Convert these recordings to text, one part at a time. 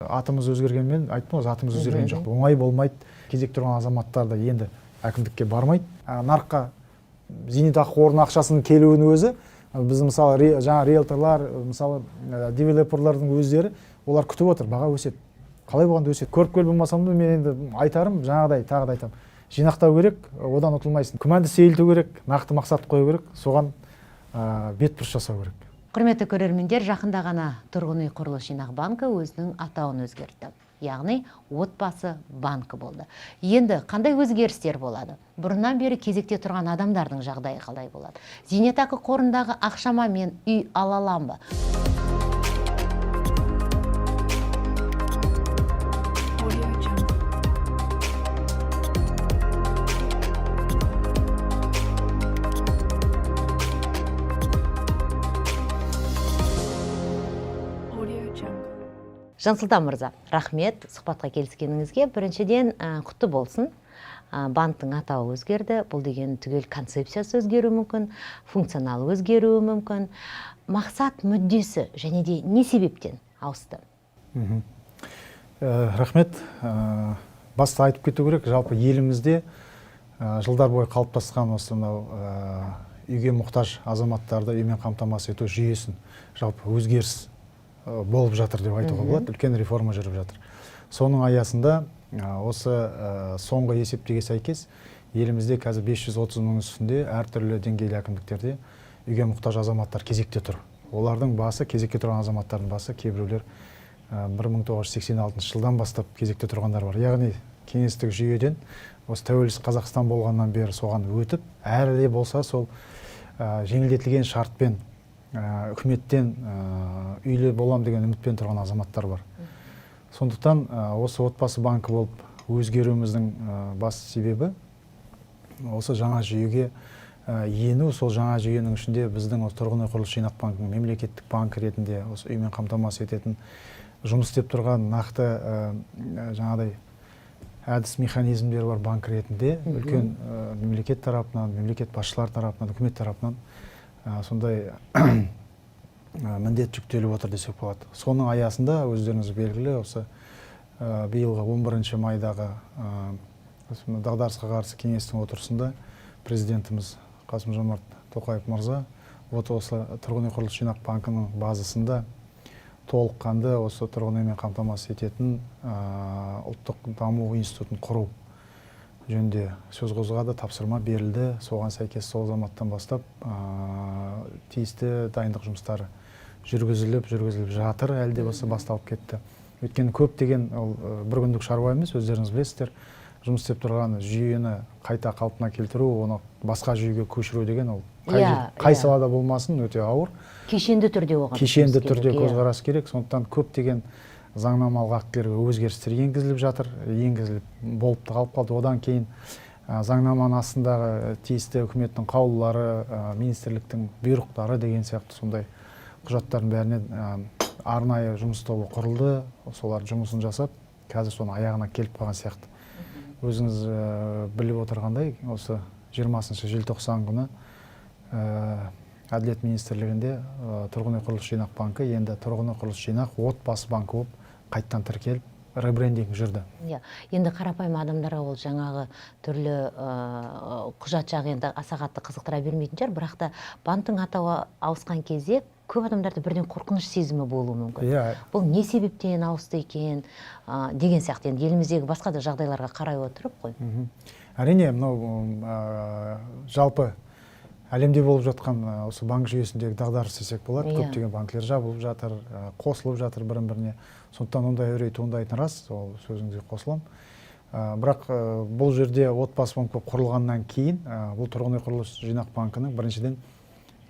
Атымыз өзгергенмен, айттым ғой, затымыз өзгерген жоқ. Оңай болмайды. Кезек тұрған азаматтар да енді әкімдікке бармайды. Нарыққа зейнетақы қорының ақшасының келуінің өзі, біз мысалы жаңа риэлторлар, мысалы девелоперлардың өздері, олар күтіп отыр, баға өседі. Қалай болғанда өседі. Көріп болмасам да, мен енді айтарым жаңағыдай, тағы да айтамын. Жинақтау керек, одан ұтылмайсың. Күмәнді сейілту керек, нақты мақсат қою керек, соған бетбұрыс жасау керек. Құрметті көрермендер, жақында ғана Тұрғын үй құрылыс жинақ банкі өзінің атауын өзгертті. Яғни Отбасы банкі болды. Енді қандай өзгерістер болады? Бұрыннан бері кезекте тұрған адамдардың жағдайы қалай болады? Зейнетақы қорындағы ақшама мен үй ала алам ба? Жансұлтан мырза, рахмет сұхбатқа келіскеніңізге. Біріншіден, құтты болсын. Банктің атауы өзгерді. Бұл деген түгел концепциясы өзгеруі мүмкін, функционалы өзгеруі мүмкін. Мақсат, мүддесі және де не себептен ауысты? Рахмет. Баста айтып кету керек, жалпы елімізде жылдар бойы қалыптасқан осы мынау үйге мұқтаж азаматтарды үймен қамтамасыз ету жүйесін жалпы өзгеріс болып жатыр деп айтуға болады. Үлкен реформа жүріп жатыр. Соның аясында осы соңғы есептеуге сәйкес елімізде қазір 530 мың үстінде әртүрлі деңгейлі әкімдіктерде үйге мұқтаж азаматтар кезекте тұр. Олардың басы, кезекке тұрған азаматтардың басы кейбіреулер 1986 жылдан бастап кезекте тұрғандар бар. Яғни кеңестік жүйеден осы тәуелсіз Қазақстан болғаннан бері соған өтіп, әлі де болса сол жеңілдетілген шартпен үкіметтен үйлі болам деген үмітпен тұрған азаматтар бар. Сондықтан осы Отбасы банкі болып өзгеруіміздің басты себебі осы жаңа жүйеге ену, сол жаңа жүйенің ішінде біздің осы Тұрғын үй құрылыс жинақ банкінің мемлекеттік банк ретінде осы үймен қамтамасыз ететін жұмыс істеп тұрған нақты жаңағыдай әдіс механизмдері бар банк ретінде үлкен мемлекет тарапынан, мемлекет басшылары тарапынан, үкімет тарапынан сондай міндет жүктеліп отыр десек болады. Соның аясында өздеріңіз белгілі осы биылғы 11 майдағы дағдарысқа қарсы кеңестің отырысында президентіміз Қасым-Жомарт Тоқаев мырза осы Тұрғын үй құрылыс жинақ банкінің базасында толыққанды осы тұрғын үймен қамтамасыз ететін ұлттық даму институтын құру жөнінде сөз қозғады, тапсырма берілді. Соған сәйкес сол заматтан бастап тиісті дайындық жұмыстары жүргізіліп жатыр, әлі де болса басталып кетті. Өйткені көптеген ол бір күндік шаруа емес, өздеріңіз білесіздер, жұмыс істеп тұрған жүйені қайта қалпына келтіру, оны басқа жүйеге көшіру деген ол қай салада болмасын өте ауыр. Кешенді түрде оған кешенді түрде көзқарас керек. Сондықтан көптеген заңнамалық актілерге өзгерістер енгізіліп жатыр, енгізіліп болып та қалып қалды. Одан кейін заңнаманың астындағы тиісті үкіметтің қаулылары, министрліктің бұйрықтары деген сияқты сондай құжаттардың бәріне арнайы жұмыс тобы құрылды. Солар жұмысын жасап, қазір соның аяғына келіп қалған сияқты. Өзіңіз біліп отырғандай, осы 20 желтоқсан күні Әділет министрлігінде Тұрғын үй құрылыс жинақ банкі енді Тұрғын үй құрылыс жинақ Отбасы банкі болып қайттан тіркеліп, ребрендинг жүрді. Иә, енді қарапайым адамдарға ол жаңағы түрлі құжат жағы енді аса қатты қызықтыра бермейтін шығар, бірақ та банктің атауы ауысқан кезде көп адамдарда бірден қорқыныш сезімі болуы мүмкін. Бұл не себептен ауысты екен деген сияқты, енді еліміздегі басқа да жағдайларға қарай отырып қой. Әрине, мынау жалпы әлемде болып жатқан осы банк жүйесіндегі дағдарыс десек болады. Көптеген банктер жабылып жатыр, қосылып жатыр бірін-біріне. Сондықтан ондай үрей туындайтыны рас, ол сөзіңізге қосыламын. Бірақ бұл жерде Отбасы банк болып құрылғаннан кейін бұл Тұрғын үй құрылыс жинақ банкінің біріншіден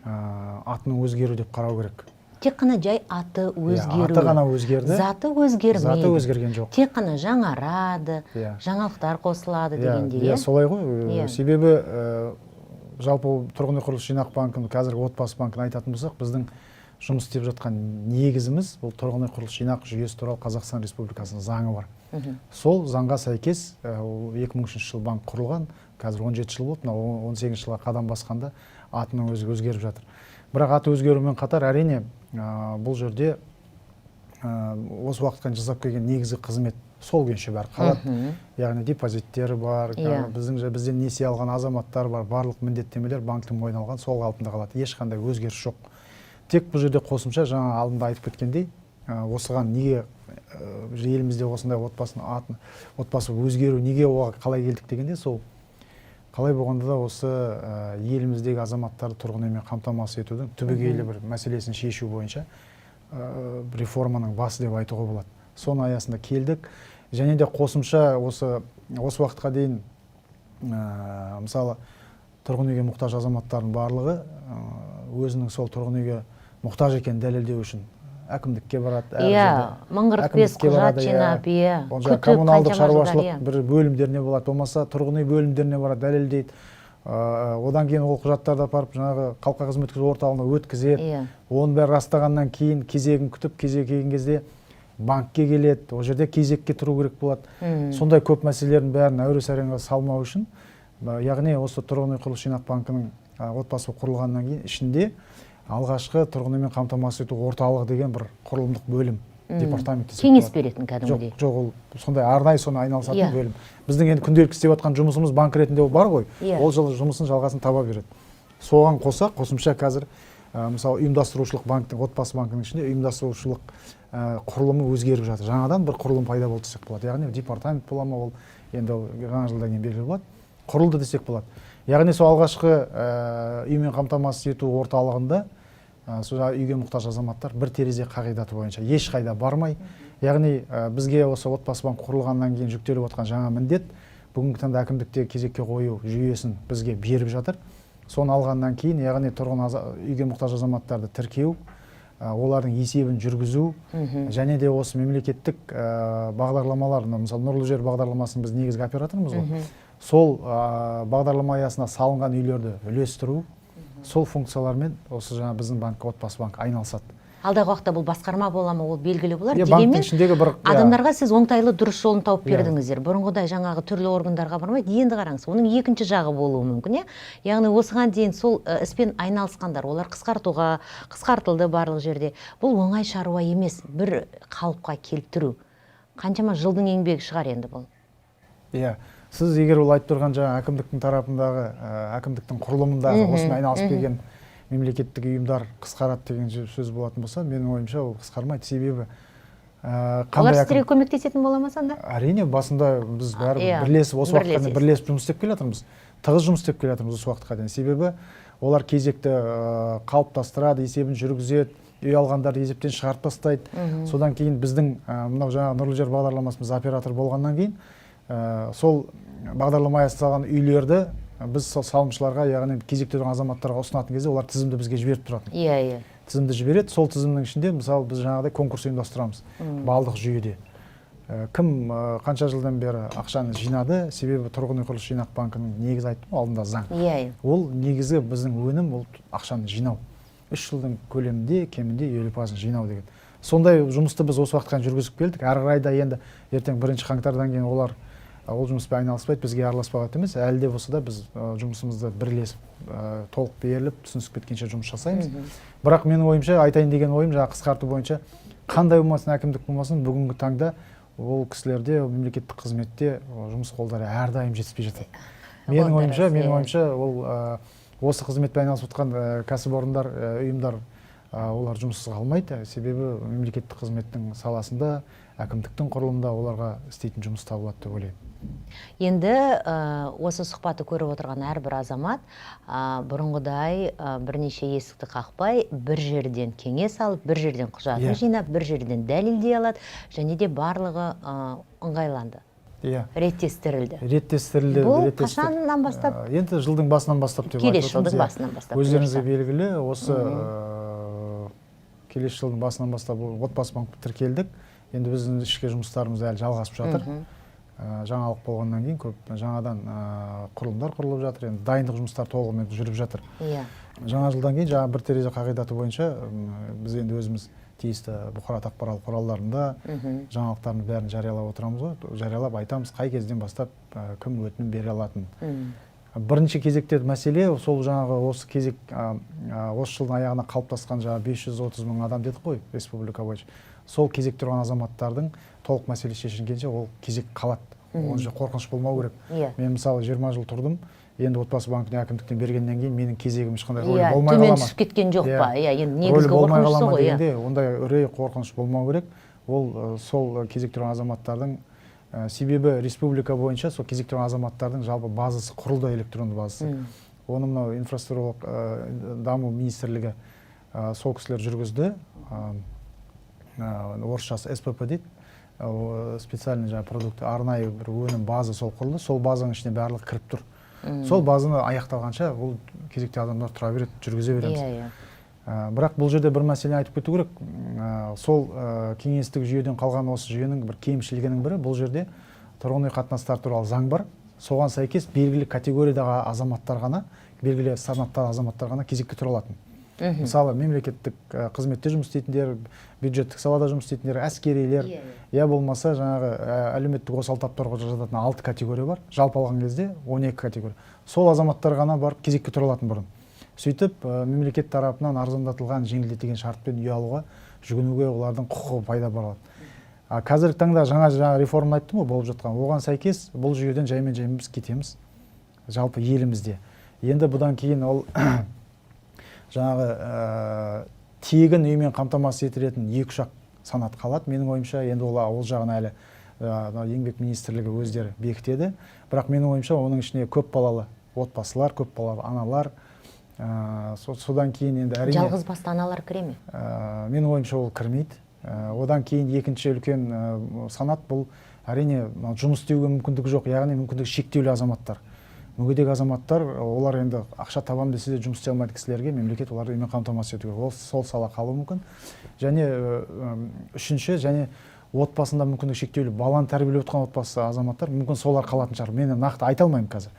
атының өзгеруі деп қарау керек. Тек қана жай аты өзгеруі. Аты ғана өзгерді. Заты өзгермейді. Заты өзгерген жоқ. Тек қана жаңарады, жаңалықтар қосылады дегендей, иә? Солай ғой. Себебі жалпы Тұрғын үй құрылыс жинақ банкінің қазіргі Отбасы банкін айтатын болсақ, біздің жұмыс істеп жатқан негізіміз бұл Тұрғын үй құрылыс жинақ жүйесі туралы Қазақстан Республикасының заңы бар. Сол заңға сәйкес ол 2003 жылы банк құрылған, қазір 17 жыл болды, мынау 18 жылға қадам басқанда атының өзі өзгеріп жатыр. Бірақ аты өзгерумен қатар әрине бұл жерде осы уақытқа дейін жасап келген негізгі қызмет сол күйінше бәрі қалады. Яғни депозиттер бар, біздің бізден несие алған азаматтар бар, барлық міндеттемелер банктің мойнына алған сол қалпында қалады, ешқандай өзгеріс жоқ. Тек бұл жерде қосымша, жаңа алдында айтып кеткендей, осыған неге елімізде осындай отбасының атын, отбасы өзгеру, неге оған қалай келдік дегенде, сол қалай болғанда да осы еліміздегі азаматтарды тұрғын үймен қамтамасыз етудің түбегейлі бір мәселесін шешу бойынша реформаның басы деп айтуға болады. Соның аясында келдік. Және де қосымша осы уақытқа дейін мысалы, тұрғын үйге мұқтаж азаматтардың барлығы өзінің сол тұрғын үйге мұқтаж екенін дәлелдеу үшін әкімдікке барады. 1045 құжат жинап, иә. Коммуналдық шаруашылық бір бөлімдеріне болады, болмаса тұрғын үй бөлімдеріне барады, дәлелдейді. Одан кейін ол құжаттарды апарып жаңағы халыққа қызмет көрсету орталығына өткізеді. Оның бәрін растағаннан кейін кезегін күтіп, кезегі келген кезде банкке келеді, ол жерде кезекке тұру керек болады. Сондай көп мәселелердің бәрін әуре-сарсаңға салмау үшін, яғни осы тұрғын үй құрылыс жинақ банкінің отбасы құрылғаннан кейін ішінде алғашқы тұрғын үймен қамтамасыз ету орталығы деген бір құрылымдық бөлім, департамент десек кеңес беретін кәдімгідей. Жоқ, ол сондай арнайы соны айналысатын бөлім. Біздің енді күнделікті істеп жатқан жұмысымыз банк ретінде бар ғой, ол жұмысын жалғасын таба береді. Соған қоса қосымша қазір мысалы, ұйымдастырушылық банктің, отбасы банкінің ішінде ұйымдастырушылық құрылымы өзгеріп жатыр. Жаңадан бір құрылым пайда болды десек болады. Яғни департамент бола ма, ол енді ол жаңа жылдан кейін белгілі болады. Құрылды десек болады. Яғни сол алғашқы үймен қамтамасыз ету орталығында сол үйге мұқтаж азаматтар бір терезе қағидаты бойынша ешқайда бармай, яғни бізге осы отбасы банк құрылғаннан кейін жүктеліп отқан жаңа міндет, бүгінгі таңда әкімдікте кезекке қою жүйесін бізге беріп жатыр. Соны алғаннан кейін, яғни тұрғын үйге мұқтаж азаматтарды тіркеу, олардың есебін жүргізу және де осы мемлекеттік бағдарламалар, мысалы, Нұрлы жер бағдарламасының біз негізгі операторымыз ғой, сол бағдарлама аясында салынған үйлерді үлестіру, сол функциялармен осы жаңа біздің банк, отбасы банк айналысады. Алдағы уақытта бұл басқарма бола ма, ол белгілі болар. Дегенмен адамдарға сіз оңтайлы дұрыс жолын тауып бердіңіздер. Бұрынғыдай жаңағы түрлі органдарға бармайды. Енді қараңыз, оның екінші жағы болуы мүмкін, иә? Яғни осыған дейін сол іспен айналысқандар, олар қысқартылды барлық жерде. Бұл оңай шаруа емес, бір қалыпқа келтіру. Қаншама жылдың еңбегі шығар енді бұл. Иә, сіз егер ол айтып тұрған жаңа әкімдіктің тарапындағы, әкімдіктің құрылымындағы осымен айналысып келген мемлекеттік ұйымдар қысқарады деген сөз болатын болса, менің ойымша ол қысқармайды. Себебі олар сіздерге көмектесетін бола ма сонда? Әрине, басында біз бәрі бірлесіп, осы уақытқа дейін бірлесіп жұмыс істеп келе жатырмыз. Тығыз жұмыс істеп келе жатырмыз осы уақытқа дейін. Себебі олар кезекті қалыптастырады, есебін жүргізеді, үй алғандарды есептен шығарып тастайды. Содан кейін біздің мынау жаңағы Нұрлы жер бағдарламасымыз оператор болғаннан кейін сол бағдарлама аясында салған үйлерді біз сол салымшыларға, яғни кезекте тұрған азаматтарға ұсынатын кезде олар тізімді бізге жіберіп тұратын. Иә. Тізімді жібереді. Сол тізімнің ішінде, мысалы, біз жаңағыдай конкурс ұйымдастырамыз балдық жүйеде. Кім қанша жылдан бері ақшаны жинады, себебі тұрғын үй құрылыс жинақ банкінің негізі айттым ғой, алдында заң. Иә. Ол негізі біздің өнім, ол ақшаны жинау. 3 жылдың көлемінде кемінде 50% жинау деген. Сондай жұмысты біз осы уақытқа дейін жүргізіп келдік. Әрі қарай да енді ертең 1 қаңтардан кейін олар ол жұмыспен айналыспайды, бізге араласпауға емес, әлі де болса да біз жұмысымызды бірлесіп, толық беріліп, түсінісіп кеткенше жұмыс жасаймыз. Бірақ менің ойымша, айтайын деген ойым, жаңа қысқарту бойынша қандай болмасын, әкімдік болмасын, бүгінгі таңда ол кісілерде мемлекеттік қызметте жұмыс қолдары әрдайым жетіспей жатады. Менің ойымша, менің ойымша ол осы қызметпен айналысып жатқан кәсіпорындар, ұйымдар, олар жұмыссыз қалмайды. Себебі мемлекеттік қызметтің саласында, әкімдіктің құрылымында оларға істейтін жұмыс табылады деп ойлаймын. Енді осы сұхбатты көріп отырған әрбір азамат бұрынғыдай бірнеше есікті қақпай, бір жерден кеңес алып, бір жерден құжатын жинап, бір жерден дәлелдей алады, және де барлығы ыңғайланды. Реттестірілді. Реттестірілді. Бұл қашаннан бастап? Енді жылдың басынан бастап деп айтып Келесі жылдың басынан бастап. Өздеріңізге белгілі, осы келесі жылдың басынан бастап отбасы банк тіркелдік. Енді біздің ішкі жұмыстарымыз әлі жалғасып жатыр. Жаңалық болғаннан кейін көп жаңадан құрылымдар құрылып жатыр. Енді дайындық жұмыстары толығымен жүріп жатыр. Жаңа жылдан кейін жаңа бір терезе қағидаты бойынша біз енді өзіміз тиісті бұқаралық ақпарат құралдарында жаңалықтардың бәрін жариялап отырамыз ғой. Жариялап айтамыз, қай кезден бастап кім өтінім бере алатынын. Бірінші кезекте мәселе сол жаңағы осы кезек, осы жылдың аяғына қалыптасқан жаңа 530 мың адам дедік қой республика бойынша. Сол кезек тұрған азаматтардың толық мәселе шешілгенше ол кезек қалады. Ол жерде қорқыныш болмау керек. Мен, мысалы, 20 жыл тұрдым. Енді Отбасы банкіне әкімдіктен бергеннен кейін менің кезегім ешқандай рөлі болмай төмен қала ма? түсіп кеткен жоқ па? Иә, енді Рөлі негізгі болмай қорқыныш қала сол ма ғой, иә. дегенде, ондай үрей, қорқыныш болмау керек. Ол сол кезек тұрған азаматтардың, себебі республика бойынша сол кезек тұрған азаматтардың жалпы базасы құрылды, электронды базасы. Оны мынау инфраструктуралық даму министрлігі, сол кісілер жүргізді. Орысшасы СПП дейді, специальный жаңағы продукт, арнайы бір өнім, база сол құрылды. Сол базаның ішіне барлығы кіріп тұр. Сол базаны аяқталғанша ол кезекте адамдар тұра береді, жүргізе береміз. иә иә Бірақ бұл жерде бір мәселені айтып кету керек. Сол кеңестік жүйеден қалған осы жүйенің бір кемшілігінің бірі: бұл жерде тұрғын үй қатынастары туралы заң бар. Соған сәйкес белгілі категориядағы азаматтар ғана, белгілі санаттағы азаматтар ғана кезекке тұра алатын. Мысалы, мемлекеттік қызметте жұмыс істейтіндер, бюджеттік салада жұмыс істейтіндер, әскерилер, я болмаса жаңағы әлеуметтік осал таптарға жататын алты категория бар, жалпы алған кезде 12 категория. Сол азаматтар ғана барып кезекке тұра алатын бұрын. Сөйтіп мемлекет тарапынан арзандатылған, жеңілдетілген шартпен үй алуға жүгінуге олардың құқығы пайда болады. А қазіргі таңда жаңа реформа айттым ғой, болып жатқан, оған сәйкес бұл жүйеден жаймен жаймен біз кетеміз жалпы елімізде. Енді бұдан кейін ол жаңағы тегін үймен қамтамасыз етілетін екі үш ақ санат қалады, менің ойымша. Енді ол жағын әлі Еңбек министрлігі өздері бекітеді. Бірақ менің ойымша, оның ішіне көп балалы отбасылар, көп балалы аналар, содан кейін енді, әрине, Жалғыз басты аналар кіре ме? Менің ойымша, ол кірмейді. Одан кейін екінші үлкен санат бұл, әрине, мынау жұмыс істеуге мүмкіндігі жоқ, яғни мүмкіндігі шектеулі азаматтар, мүгедек азаматтар. Олар енді ақша табамын десе де, жұмыс істей алмайтын кісілерге мемлекет оларды үймен қамтамасыз ету керек. Ол сол сала қалуы мүмкін. Және үшінші, және отбасында мүмкіндігі шектеулі баланы тәрбиелеп отқан отбасы азаматтар, мүмкін, солар қалатын шығар, мен нақты айта алмаймын қазір.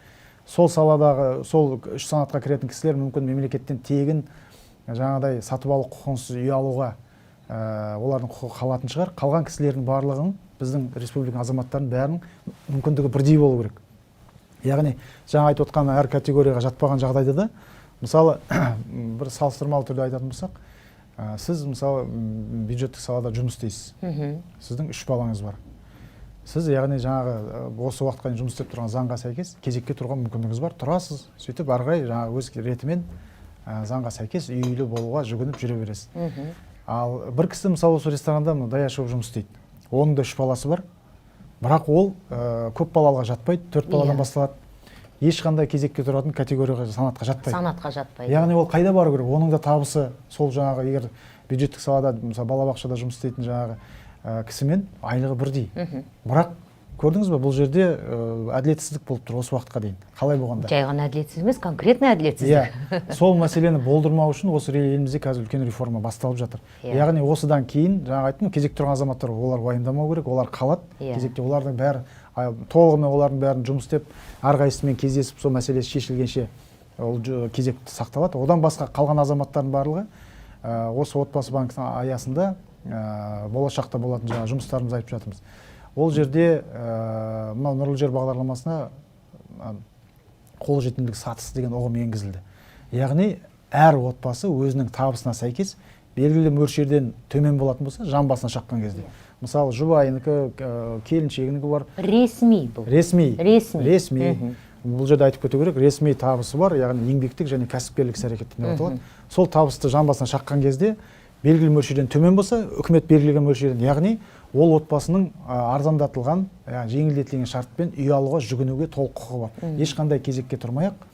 Сол саладағы, сол үш санатқа кіретін кісілер мүмкін мемлекеттен тегін жаңағыдай сатып алу құқығынсыз үй алуға олардың құқығы қалатын шығар. Қалған кісілердің барлығының, біздің республика азаматтарының бәрінің мүмкіндігі бірдей болу керек. Яғни жаңа айтып отқан әр категорияға жатпаған жағдайда да, мысалы, бір салыстырмалы түрде айтатын болсақ, сіз, мысалы, бюджеттік салада жұмыс істейсіз, сіздің үш балаңыз бар. Сіз, яғни, жаңағы осы уақытқа дейін жұмыс істеп тұрған заңға сәйкес кезекке тұруға мүмкіндігіңіз бар, тұрасыз. Сөйтіп ары қарай жаңағы өз ретімен заңға сәйкес үйлі болуға жүгініп жүре бересіз. Ал бір кісі, мысалы, осы ресторанда мына даяшы болып жұмыс істейді, оның да үш баласы бар, бірақ ол көп балалыға жатпайды, төрт баладан басталады, ешқандай кезекке тұратын категорияға, санатқа жатпайды. Санатқа жатпайды. Яғни ол қайда бару керек? Оның да табысы сол жаңағы, егер бюджеттік салада, мысалы, балабақшада жұмыс істейтін жаңағы кісімен айлығы бірдей. Бірақ көрдіңіз ба, бұл жерде әділетсіздік болып тұр осы уақытқа дейін қалай болғанда. Жай ғана әділетсіз емес, конкретный әділетсіздік. Иә, сол мәселені болдырмау үшін осы елімізде қазір үлкен реформа басталып жатыр. Яғни осыдан кейін, жаңа айттым, кезекте тұрған азаматтар, олар уайымдамау керек, олар қалады кезекте. Олардың бәрі толығымен, олардың бәрін жұмыс істеп, әрқайсысымен кездесіп, сол мәселе шешілгенше ол кезек сақталады. Одан басқа қалған азаматтардың барлығы осы Отбасы банкінің аясында болашақта болатын жаңа жұмыстарымызды айтып жатырмыз. Ол жерде мынау «Нұрлы жер» бағдарламасына қолжетімділік сатысы деген ұғым енгізілді. Яғни әр отбасы өзінің табысына сәйкес белгілі мөлшерден төмен болатын болса, жан басына шаққан кезде, мысалы, жұбайынікі, келіншегінікі бар. Ресми бұл. Ресми. Ресми. Ресми. Бұл жерде айтып кету керек, ресми табысы бар, яғни еңбектік және кәсіпкерлік іс әрекеттер деп аталады. Сол табысты жан басына шаққан кезде белгілі мөлшерден төмен болса, үкімет белгілеген мөлшерден, яғни ол отбасының арзандатылған, яғни жеңілдетілген шартпен үй алуға жүгінуге толық құқығы бар, ешқандай кезекке тұрмай ақ.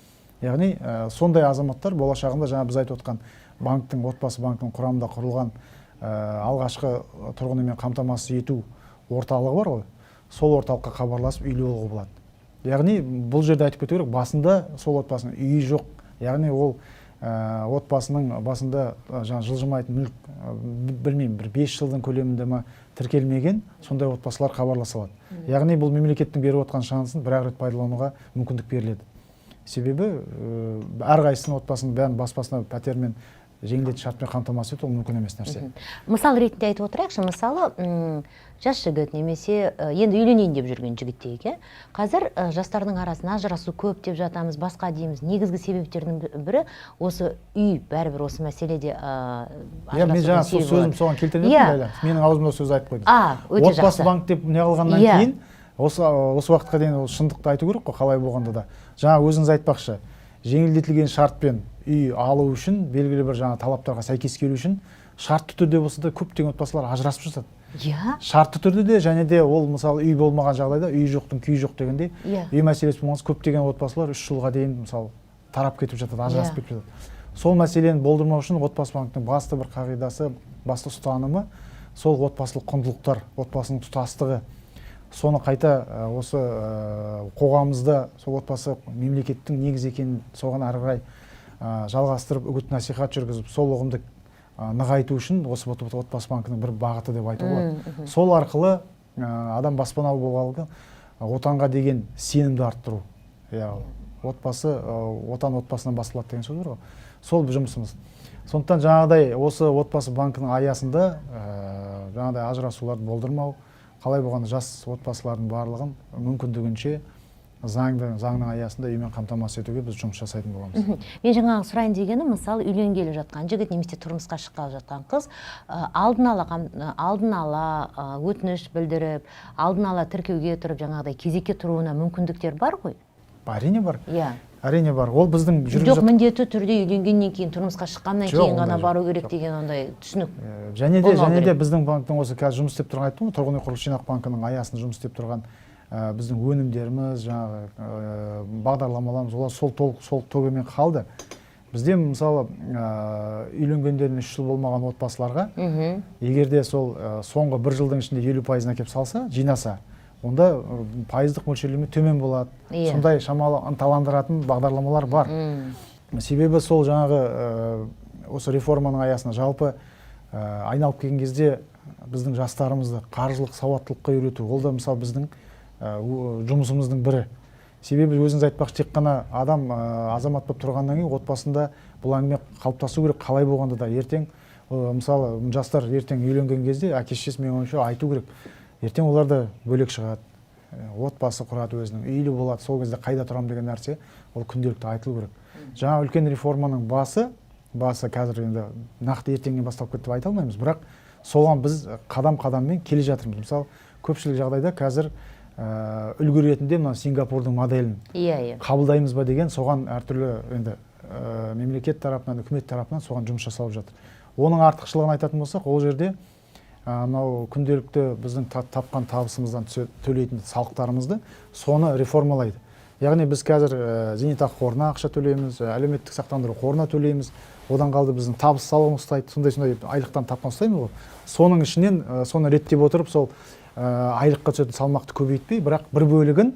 Яғни сондай азаматтар болашағында жаңа біз айтып отқан банктің, Отбасы банкінің құрамында құрылған алғашқы тұрғын үймен қамтамасыз ету орталығы бар ғой, сол орталыққа хабарласып, үйлі болуға болады. Яғни бұл жерде айтып кету керек, басында сол отбасының үйі жоқ, яғни ол отбасының басында жаңа жылжымайтын мүлк, білмеймін, бір 5 жылдың көлемінде ма тіркелмеген, сондай отбасылар хабарласа алады. Яғни бұл мемлекеттің беріп отқан шансын бір ақ рет пайдалануға мүмкіндік беріледі. Себебі әрқайсысының, отбасының бәрін бас басына пәтермен Жеңілдетілген шартпен қамтамасыз ету ол мүмкін емес нәрсе. Мысал ретінде айтып отырайықшы, мысалы, жас жігіт немесе енді үйленейін деп жүрген жігіт дейік, иә. Қазір жастардың арасында ажырасу көп деп жатамыз, басқа дейміз. Негізгі себептердің бірі осы үй, бәрібір осы мәселеде Иә, мен жаңа сол ажырасудың себебі сөзім болады. соған келтірген едім, Ләйлә. Менің аузымда сөз айтып қойдыңыз. А, өте Отбасы жақсы. банк деп не қылғаннан кейін осы уақытқа дейін ол шындықты айту керек қой, қалай болғанда да. Жаңа өзіңіз айтпақшы, жеңілдетілген шартпен үй алу үшін белгілі бір жаңа талаптарға сәйкес келу үшін шартты түрде болса да көптеген отбасылар ажырасып жатады. Шартты түрде де, және де ол мысалы үй болмаған жағдайда үй жоқтың күйі жоқ дегендей, үй мәселесі болмаған соң көптеген отбасылар 3 жылға дейін мысалы тарап кетіп жатады, ажырасып кетіп жатады. Сол мәселені болдырмау үшін Отбасы банктің басты бір қағидасы, басты ұстанымы сол отбасылық құндылықтар, отбасының тұтастығы. Соны қайта осы қоғамымызда сол отбасы мемлекеттің негізі екенін соған әрі қарай жалғастырып үгіт насихат жүргізіп, сол ұғымды нығайту үшін осы Отбасы банкінің бір бағыты деп айтуға болады. Сол арқылы адам баспаналы болғалы отанға деген сенімді арттыру. Иә, отбасы, отан отбасынан басталады деген сөз бар ғой. Сол жұмысымыз. Сондықтан жаңағыдай осы Отбасы банкінің аясында жаңағыдай ажырасуларды болдырмау, қалай болғанда жас отбасылардың барлығын мүмкіндігінше заңның аясында үймен қамтамасыз етуге біз жұмыс жасайтын боламыз. Мен жаңағы сұрайын дегенім, мысалы, үйленгелі жатқан жігіт немесе тұрмысқа шыққалы жатқан қыз, алдын ала өтініш білдіріп, алдын ала тіркеуге тұрып, жаңағыдай кезекке тұруына мүмкіндіктер бар ғой? Әрине бар. Әрине бар. Ол біздің жүргізіп Жоқ, міндетті түрде үйленгеннен кейін, тұрмысқа шыққаннан Жоқ, кейін ғана ондай жоқ. бару керек Жоқ. деген ондай түсінік Және де, болмау және де керек. біздің банктің осы қазір жұмыс істеп тұрған, айттым ғой, тұрғын үй құрылыс жинақ банкінің аясында жұмыс істеп тұрған біздің өнімдеріміз, жаңағы бағдарламаларымыз, олар сол толық сол төбемен қалды. Бізде мысалы, үйленгендеріне 3 жыл болмаған отбасыларға, егер де сол соңғы бір жылдың ішінде 50%-ын әкеліп салса, жинаса, онда пайыздық мөлшерлеме төмен болады. Сондай шамалы ынталандыратын бағдарламалар бар. Себебі сол жаңағы осы реформаның аясында жалпы айналып келген кезде біздің жастарымызды қаржылық сауаттылыққа үйрету, ол да мысалы біздің жұмысымыздың бірі. Себебі өзіңіз айтпақшы, тек қана адам азамат болып тұрғаннан кейін отбасында бұл әңгіме қалыптасу керек, қалай болғанда да ертең, мысалы, жастар ертең үйленген кезде әке шешесі, менің ойымша, айту керек. Ертең олар да бөлек шығады, отбасы құрады, өзінің үйлі болады, сол кезде қайда тұрамын деген нәрсе ол күнделікті айтылу керек. Жаңа үлкен реформаның басы қазір енді нақты ертеңнен басталып кетті деп айта алмаймыз, бірақ соған біз қадам-қадаммен келе жатырмыз. Мысалы, көпшілік жағдайда қазір үлгі ретінде мына Сингапурдың моделін Иә, иә. қабылдаймыз ба деген, соған әртүрлі енді мемлекет тарапынан, үкімет тарапынан соған жұмыс жасалып жатыр. Оның артықшылығын айтатын болсақ, ол жерде мынау күнделікті біздің тапқан табысымыздан төлейтін салықтарымызды соны реформалайды. Яғни біз қазір зейнетақы қорына ақша төлейміз, әлеуметтік сақтандыру қорына төлейміз, одан қалды біздің табыс салығын ұстайды, сондай-сондай айлықтан тапқан ұстаймыз ғой. Соның ішінен соны реттеп отырып, сол айлыққа түсетін салмақты көбейтпей, бірақ бір бөлігін,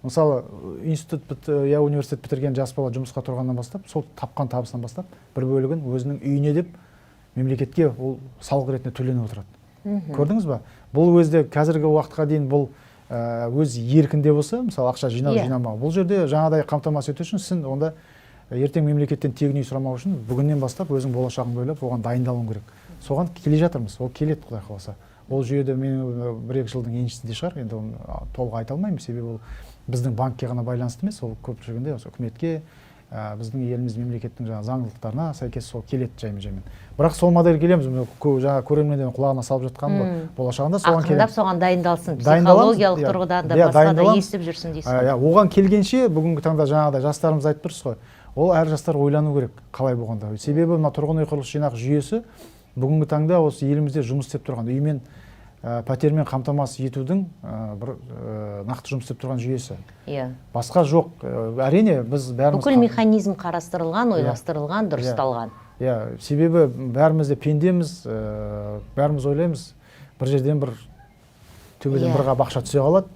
мысалы, институт я университет бітірген жас бала жұмысқа тұрғаннан бастап, сол тапқан табысынан бастап, бір бөлігін өзінің үйіне деп мемлекетке ол салық ретінде төленіп отырады. Көрдіңіз ба? Бұл өзде қазіргі уақытқа дейін бұл өз еркінде болса, мысалы, ақша жинау, жинамау. Бұл жерде жаңағыдай қамтамасыз ету үшін сен онда ертең мемлекеттен тегін үй сұрамау үшін бүгіннен бастап өзің болашағыңды ойлап, оған дайындалуың керек. Соған келе жатырмыз. Ол келеді, Құдай қаласа. Ол жүйеде мен бір-екі жылдың еншісінде шығар, енді оны толық айта алмаймын, себебі ол біздің банкке ғана байланысты емес, ол көпшілігінде осы үкіметке, біздің еліміз мемлекеттің жаңағы заңдылықтарына сәйкес сол келеді жаймен-жаймен. Бірақ сол модель келеміз, міне, жаңағы көрермендердің құлағына салып жатқаным ғой. Болашағында соған Ақырындап келеміз. соған дайындалсын, Дайындаламыз, психологиялық иә. тұрғыдан да, Иә, басқа да дайындаламыз. естіп жүрсін дейсіз. Иә, оған келгенше бүгінгі таңда жаңағыдай жастарымыз айтып тұрсыз ғой, ол әр жастар ойлану керек қалай болғанда. Себебі мына тұрғын үй құрылыс жинақ жүйесі бүгінгі таңда осы елімізде жұмыс істеп тұрған үймен, пәтермен қамтамасыз етудің бір нақты жұмыс істеп тұрған жүйесі. Басқа жоқ. Әрине, біз бәріміз Бүкіл механизм қарастырылған, Иә. ойластырылған, дұрысталған. Иә, себебі бәріміз де пендеміз, бәріміз ойлаймыз, бір жерден бір төбеден бір қап ақша түсе қалады,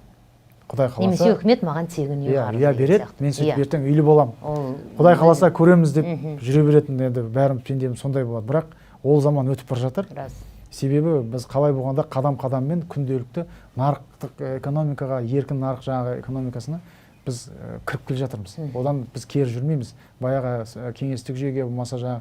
Құдай қаласа. Немесе үкімет маған тегін үй Иә, қарызы иә, деген береді, сияқты. мен сөйтіп Иә. ертең үйлі боламын. Ол Құдай қаласа көреміз деп жүре беретін енді бәріміз пендеміз, сондай болады. Бірақ ол заман өтіп бара жатыр. Рас. Себебі біз қалай болғанда қадам-қадаммен күнделікті нарықтық экономикаға, еркін нарық жаңағы экономикасына біз кіріп келе жатырмыз. Одан біз кері жүрмейміз. Баяғы кеңестік жүйеге болмаса жаңағы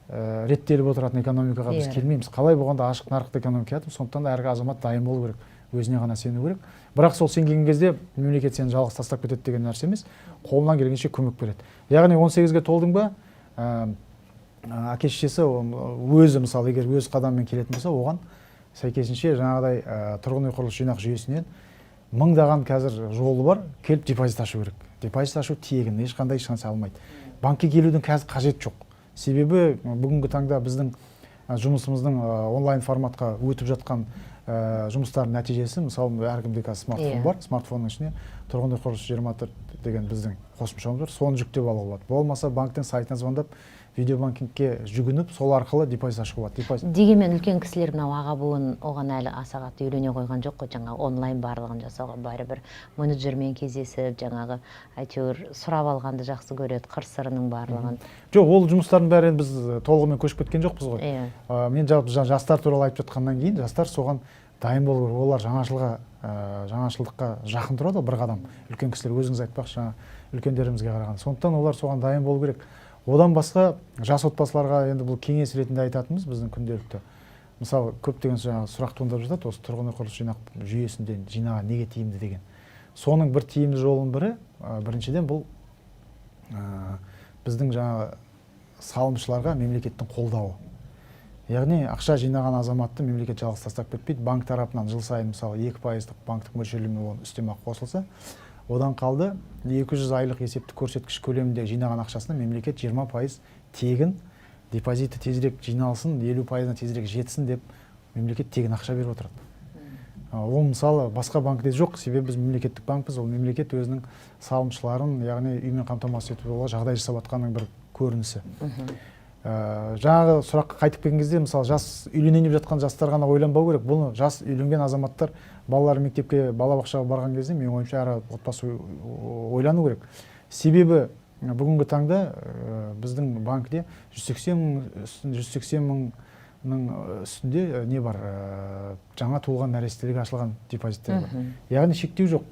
реттеліп отыратын экономикаға біз келмейміз. Қалай болғанда ашық нарықтық экономика, сондықтан да әр азамат дайын болу керек, өзіне ғана сену керек. Бірақ сол сенген кезде мемлекет сені жалғыз тастап кетеді деген нәрсе емес, қолынан келгенше көмек береді. Яғни 18-ге толдың ба, әке шешесі өзі, мысалы, егер өз қадамымен келетін болса, оған сәйкесінше жаңағыдай тұрғын үй құрылыс жинақ жүйесінен мыңдаған қазір жолы бар, келіп депозит ашу керек. Депозит ашу тегін, ешқандай ешнәрсе алмайды. Банкке келудің қазір қажеті жоқ. Себебі бүгінгі таңда біздің жұмысымыздың онлайн форматқа өтіп жатқан жұмыстардың нәтижесі, мысалы, әркімде қазір смартфон бар, смартфонның ішіне тұрғын үй құрылыс 24 деген біздің қосымшамыз бар, соны жүктеп алуға болады. Болмаса банктің сайтына звондап, видеобанкингке жүгініп, сол арқылы депозит ашуға болады. Депозит. Дегенмен үлкен кісілер, мынау аға буын оған әлі аса қатты үйрене қойған жоқ қой, жаңағы онлайн барлығын жасауға. Бәрібір менеджермен кездесіп, жаңағы әйтеуір сұрап алғанды жақсы көреді, қыр сырының барлығын. Жоқ, ол жұмыстардың бәрі енді біз толығымен көшіп кеткен жоқпыз ғой. Мен жалпы жастар туралы айтып жатқаннан кейін, жастар соған дайын болу керек. Олар жаңашылдыққа жақын тұрады ғой бір қадам үлкен кісілер, өзіңіз айтпақшы, жаңа үлкендерімізге қарағанда. Сондықтан олар соған дайын болу керек. Одан басқа жас отбасыларға енді бұл кеңес ретінде айтатынымыз, біздің күнделікті, мысалы, көптеген жаңағы сұрақ туындап жатады, осы тұрғын үй құрылыс жинақ жүйесінде жинаған неге тиімді деген. Соның бір тиімді жолының бірі, біріншіден, бұл біздің жаңағы салымшыларға мемлекеттің қолдауы. Яғни ақша жинаған азаматты мемлекет жалғыз тастап кетпейді. Банк тарапынан жыл сайын, мысалы, 2 пайыздық банктік мөлшерлеме оның үстемақы қосылса, одан қалды 200 айлық есептік көрсеткіш көлемінде жинаған ақшасына мемлекет 20% тегін, депозиті тезірек жиналсын, 50%-ына тезірек жетсін деп мемлекет тегін ақша беріп отырады. Ол, мысалы, басқа банкте жоқ, себебі біз мемлекеттік банкпіз. Ол мемлекет өзінің салымшыларын, яғни үймен қамтамасыз етуге жағдай жасап жатқанның бір көрінісі. Жаңағы сұраққа қайтып келген кезде, мысалы, жас үйленейін деп жатқан жастар ғана ойланбау керек. Бұны жас үйленген азаматтар балалары мектепке, балабақшаға барған кезде, менің ойымша, әр отбасы ойлану керек. Себебі бүгінгі таңда біздің банкте 180 мың, 180 мыңның үстінде не бар, жаңа туылған нәрестелерге ашылған депозиттер бар. Яғни шектеу жоқ.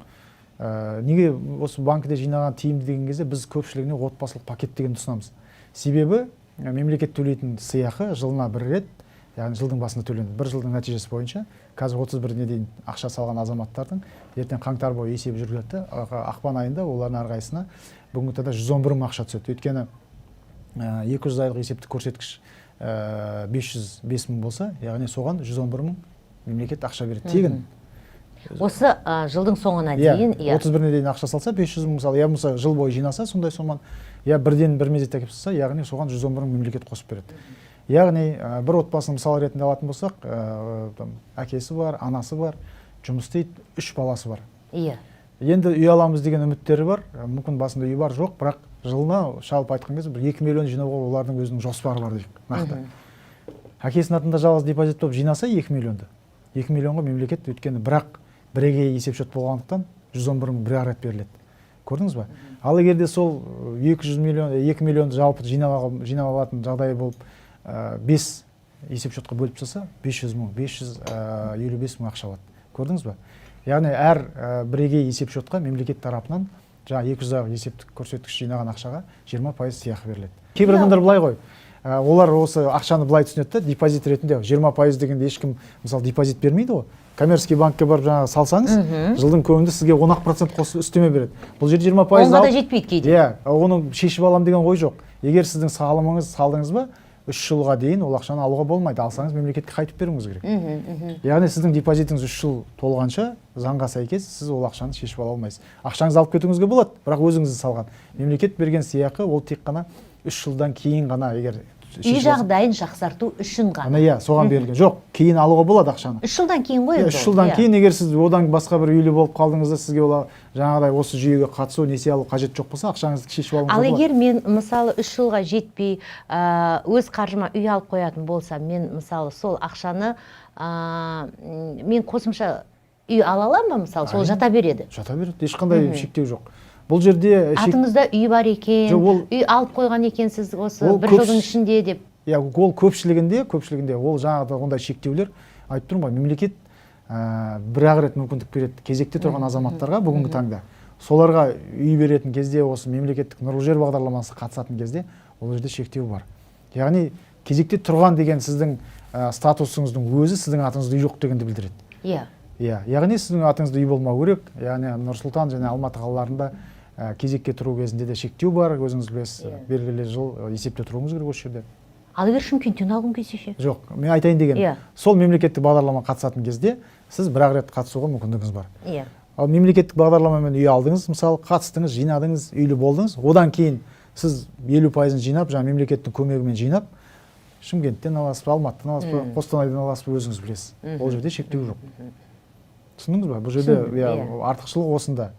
Неге осы банкіде жинаған тиімді деген кезде, біз көпшілігіне отбасылық пакет дегенді ұсынамыз. Себебі мемлекет төлейтін сыйақы жылына бір рет, яғни жылдың басында төленеді. Бір жылдың нәтижесі бойынша қазір 31-іне дейін ақша салған азаматтардың ертең қаңтар бойы есебі жүргізіледі де, ақпан айында олардың әрқайсысына бүгінгі таңда 111 мың ақша түседі. Өйткені 200 айлық есептік көрсеткіш 505 мың болса, яғни соған 111 мың мемлекет ақша береді тегін. Осы жылдың соңына дейін, иә. 31-іне дейін ақша салса, 500 мың, мысалы, я болмаса жыл бойы жинаса сондай соманы, я бірден бір мезетте әкеліп салса, яғни соған 111 мың мемлекет қосып береді. Яғни бір отбасын мысал ретінде алатын болсақ, там, әкесі бар, анасы бар, жұмыс істейді, үш баласы бар. Енді үй аламыз деген үміттері бар, мүмкін басында үй бар, жоқ, бірақ жылына шалып айтқан кезде бір 2 миллион жинауға олардың өзінің жоспары бар дейік нақты. Әкесінің атында жалғыз депозит болып жинаса 2 миллионды, 2 миллионға мемлекет, өйткені бірақ бірегей есепшот болғандықтан, 111 мың бір ақ рет беріледі, көрдіңіз ба? Ал егер де сол 200 миллион, 2 миллионды жалпы жинап алатын жағдай болып, бес есепшотқа бөліп тастаса, 500 мың, 555 мың ақша алады, көрдіңіз ба? Яғни әр бірегей есепшотқа мемлекет тарапынан жаңағы 200 айлық есептік көрсеткіш жинаған ақшаға 20% сыйақы беріледі. Кейбір адамдар былай ғой, олар осы ақшаны былай түсінеді да, депозит ретінде 20% дегенде ешкім, мысалы, депозит бермейді ғой. Коммерческий банкке барып жаңағы салсаңыз, жылдың көбінде сізге 10-ақ процент қосып үстеме береді. Бұл жерде 20% Онға да жетпейді кейде. Иә, оны шешіп аламын деген ой жоқ. Егер сіздің салымыңыз салдыңыз ба, 3 жылға дейін ол ақшаны алуға болмайды. Алсаңыз, мемлекетке қайтып беруіңіз керек. Яғни сіздің депозитіңіз 3 жыл толғанша, заңға сәйкес, сіз ол ақшаны шешіп ала алмайсыз. Ақшаңызды алып кетуіңізге болады, бірақ өзіңіз салған. Мемлекет берген сыйақы ол тек қана 3 жылдан кейін ғана, егер Үй шешіп алса- жағдайын жақсарту үшін ғана. Ана, иә, соған берілген. Жоқ, кейін алуға болады ақшаны. 3 жылдан кейін ғой Иә, енді үш ол, жылдан иә. кейін, егер сіз одан басқа бір үйлі болып қалдыңыз да, сізге ол жаңағыдай осы жүйеге қатысу, несие алу қажет жоқ болса, ақшаңызды шешіп алуыңызға Ал болады. егер мен, мысалы, 3 жылға жетпей өз қаржыма үй алып қоятын болсам, мен, мысалы, сол ақшаны мен қосымша үй ала аламын ба, мысалы, сол Әрине. жата береді? Жата береді, ешқандай шектеу жоқ бұл жерде. Атыңызда үй бар екен, Жоқ, ол- үй алып қойған екенсіз осы Ол бір жылдың ішінде деп. Иә, ол көпшілігінде ол жаңағыдай ондай шектеулер, айтып тұрмын ғой, мемлекет бір ақ рет мүмкіндік береді кезекте тұрған азаматтарға. Бүгінгі таңда соларға үй беретін кезде, осы мемлекеттік «Нұрлы жер» бағдарламасы қатысатын кезде, ол жерде шектеу бар. Яғни Кезекте тұрған деген сіздің статусыңыздың өзі сіздің атыңызда үй жоқ дегенді білдіреді. Иә, яғни сіздің атыңызда үй болмау керек. Яғни Нұр-Сұлтан және Алматы қалаларында кезекке тұру кезінде де шектеу бар, өзіңіз білесіз. Белгілі жыл есепте тұруыңыз керек осы жерде. Ал егер Шымкенттен алғым келсе ше? Жоқ, мен айтайын дегенім, сол мемлекеттік бағдарлама қатысатын кезде сіз бір ақ рет қатысуға мүмкіндігіңіз бар. Ал мемлекеттік бағдарламамен үй алдыңыз, мысалы, қатыстыңыз, жинадыңыз, үйлі болдыңыз. Одан кейін сіз 50%-ын жинап, жаңа мемлекеттің көмегімен жинап, Шымкенттен аласыз ба, Алматыдан аласыз ба, Қостанайдан аласыз ба, өзіңіз білесіз. Ол жерде шектеу жоқ. Түсіндіңіз ба? Бұл жерде Түсіндім, иә, иә. артықшылық осында.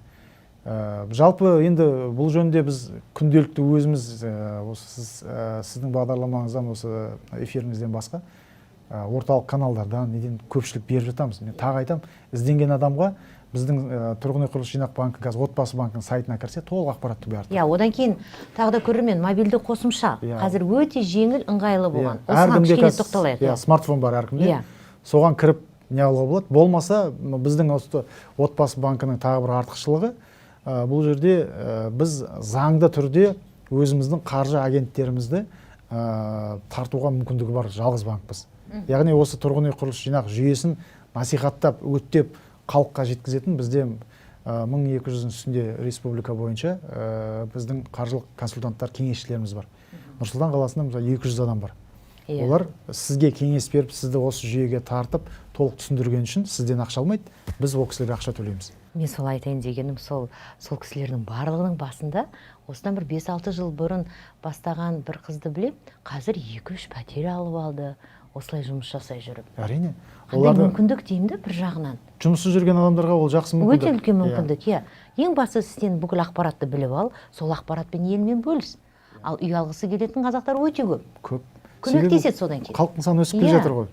Жалпы енді бұл жөнінде біз күнделікті өзіміз осы сіздің бағдарламаңыздан, осы эфиріңізден басқа орталық каналдардан неден көпшілік беріп жатамыз. Мен тағы айтамын, ізденген адамға біздің тұрғын үй құрылыс жинақ банкі қазір Отбасы банкінің сайтына кірсе, толық ақпаратты бәрі. Иә, одан кейін тағы да көрермен мобильді қосымша қазір өте жеңіл, ыңғайлы болған. Осыған Әркімде кішкене қазір, тоқталайық. Иә, смартфон бар әркімде. Соған кіріп не алуға болады. Болмаса біздің осы Отбасы банкінің тағы бір артықшылығы, бұл жерде біз заңды түрде өзіміздің қаржы агенттерімізді тартуға мүмкіндігі бар жалғыз банкпіз. Яғни осы тұрғын үй құрылыс жинақ жүйесін насихаттап, өттеп халыққа жеткізетін бізде 1200-дің үстінде республика бойынша біздің қаржылық консультанттар, кеңесшілеріміз бар. Нұр Сұлтан қаласында, мысалы, 200 адам бар. Олар сізге кеңес беріп, сізді осы жүйеге тартып, толық түсіндірген үшін сізден ақша алмайды, біз ол кісілерге ақша төлейміз. Мен сол айтайын дегенім, сол кісілердің барлығының басында осыдан бір 5-6 жыл бұрын бастаған бір қызды білем, қазір 2-3 пәтер алып алды, осылай жұмыс жасай жүріп. Әрине. Қандай Оларды мүмкіндік деймін да бір жағынан. Жұмыссыз жүрген адамдарға ол жақсы мүмкіндік. Өте үлкен мүмкіндік, иә. Ең бастысы, сен бүкіл ақпаратты біліп ал, сол ақпаратпен елмен бөліс. Ал үй алғысы келетін қазақтар өте көп. Көп. Көмектеседі Себебі содан кейін. халықтың саны өсіп келе жатыр ғой.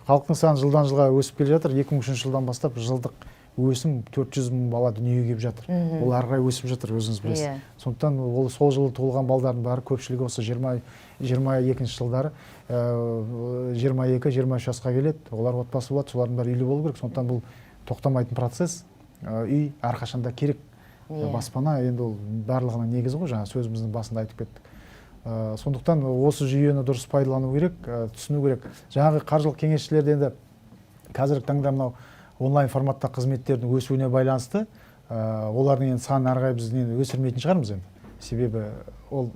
Халықтың саны жылдан жылға өсіп келе жатыр. 2003 жылдан бастап жылдық өсім 400 мың бала дүниеге келіп жатыр. Ол әрі қарай өсіп жатыр, өзіңіз білесіз. Сондықтан ол сол жылы туылған балдардың бәрі, көпшілігі осы 22-ші жылдары 22-23 жасқа келеді. Олар отбасы болады, солардың бәрі үйлі болу керек. Сондықтан бұл тоқтамайтын процесс. Үй әрқашанда керек. Баспана енді ол барлығының негізі ғой, жаңа сөзіміздің басында айтып кеттік. Сондықтан осы жүйені дұрыс пайдалану керек, түсіну керек. Жаңағы қаржылық кеңесшілерді енді қазіргі таңда мынау онлайн форматта қызметтердің өсуіне байланысты олардың енді санын әрі қарай біз енді өсірмейтін шығармыз енді. Себебі ол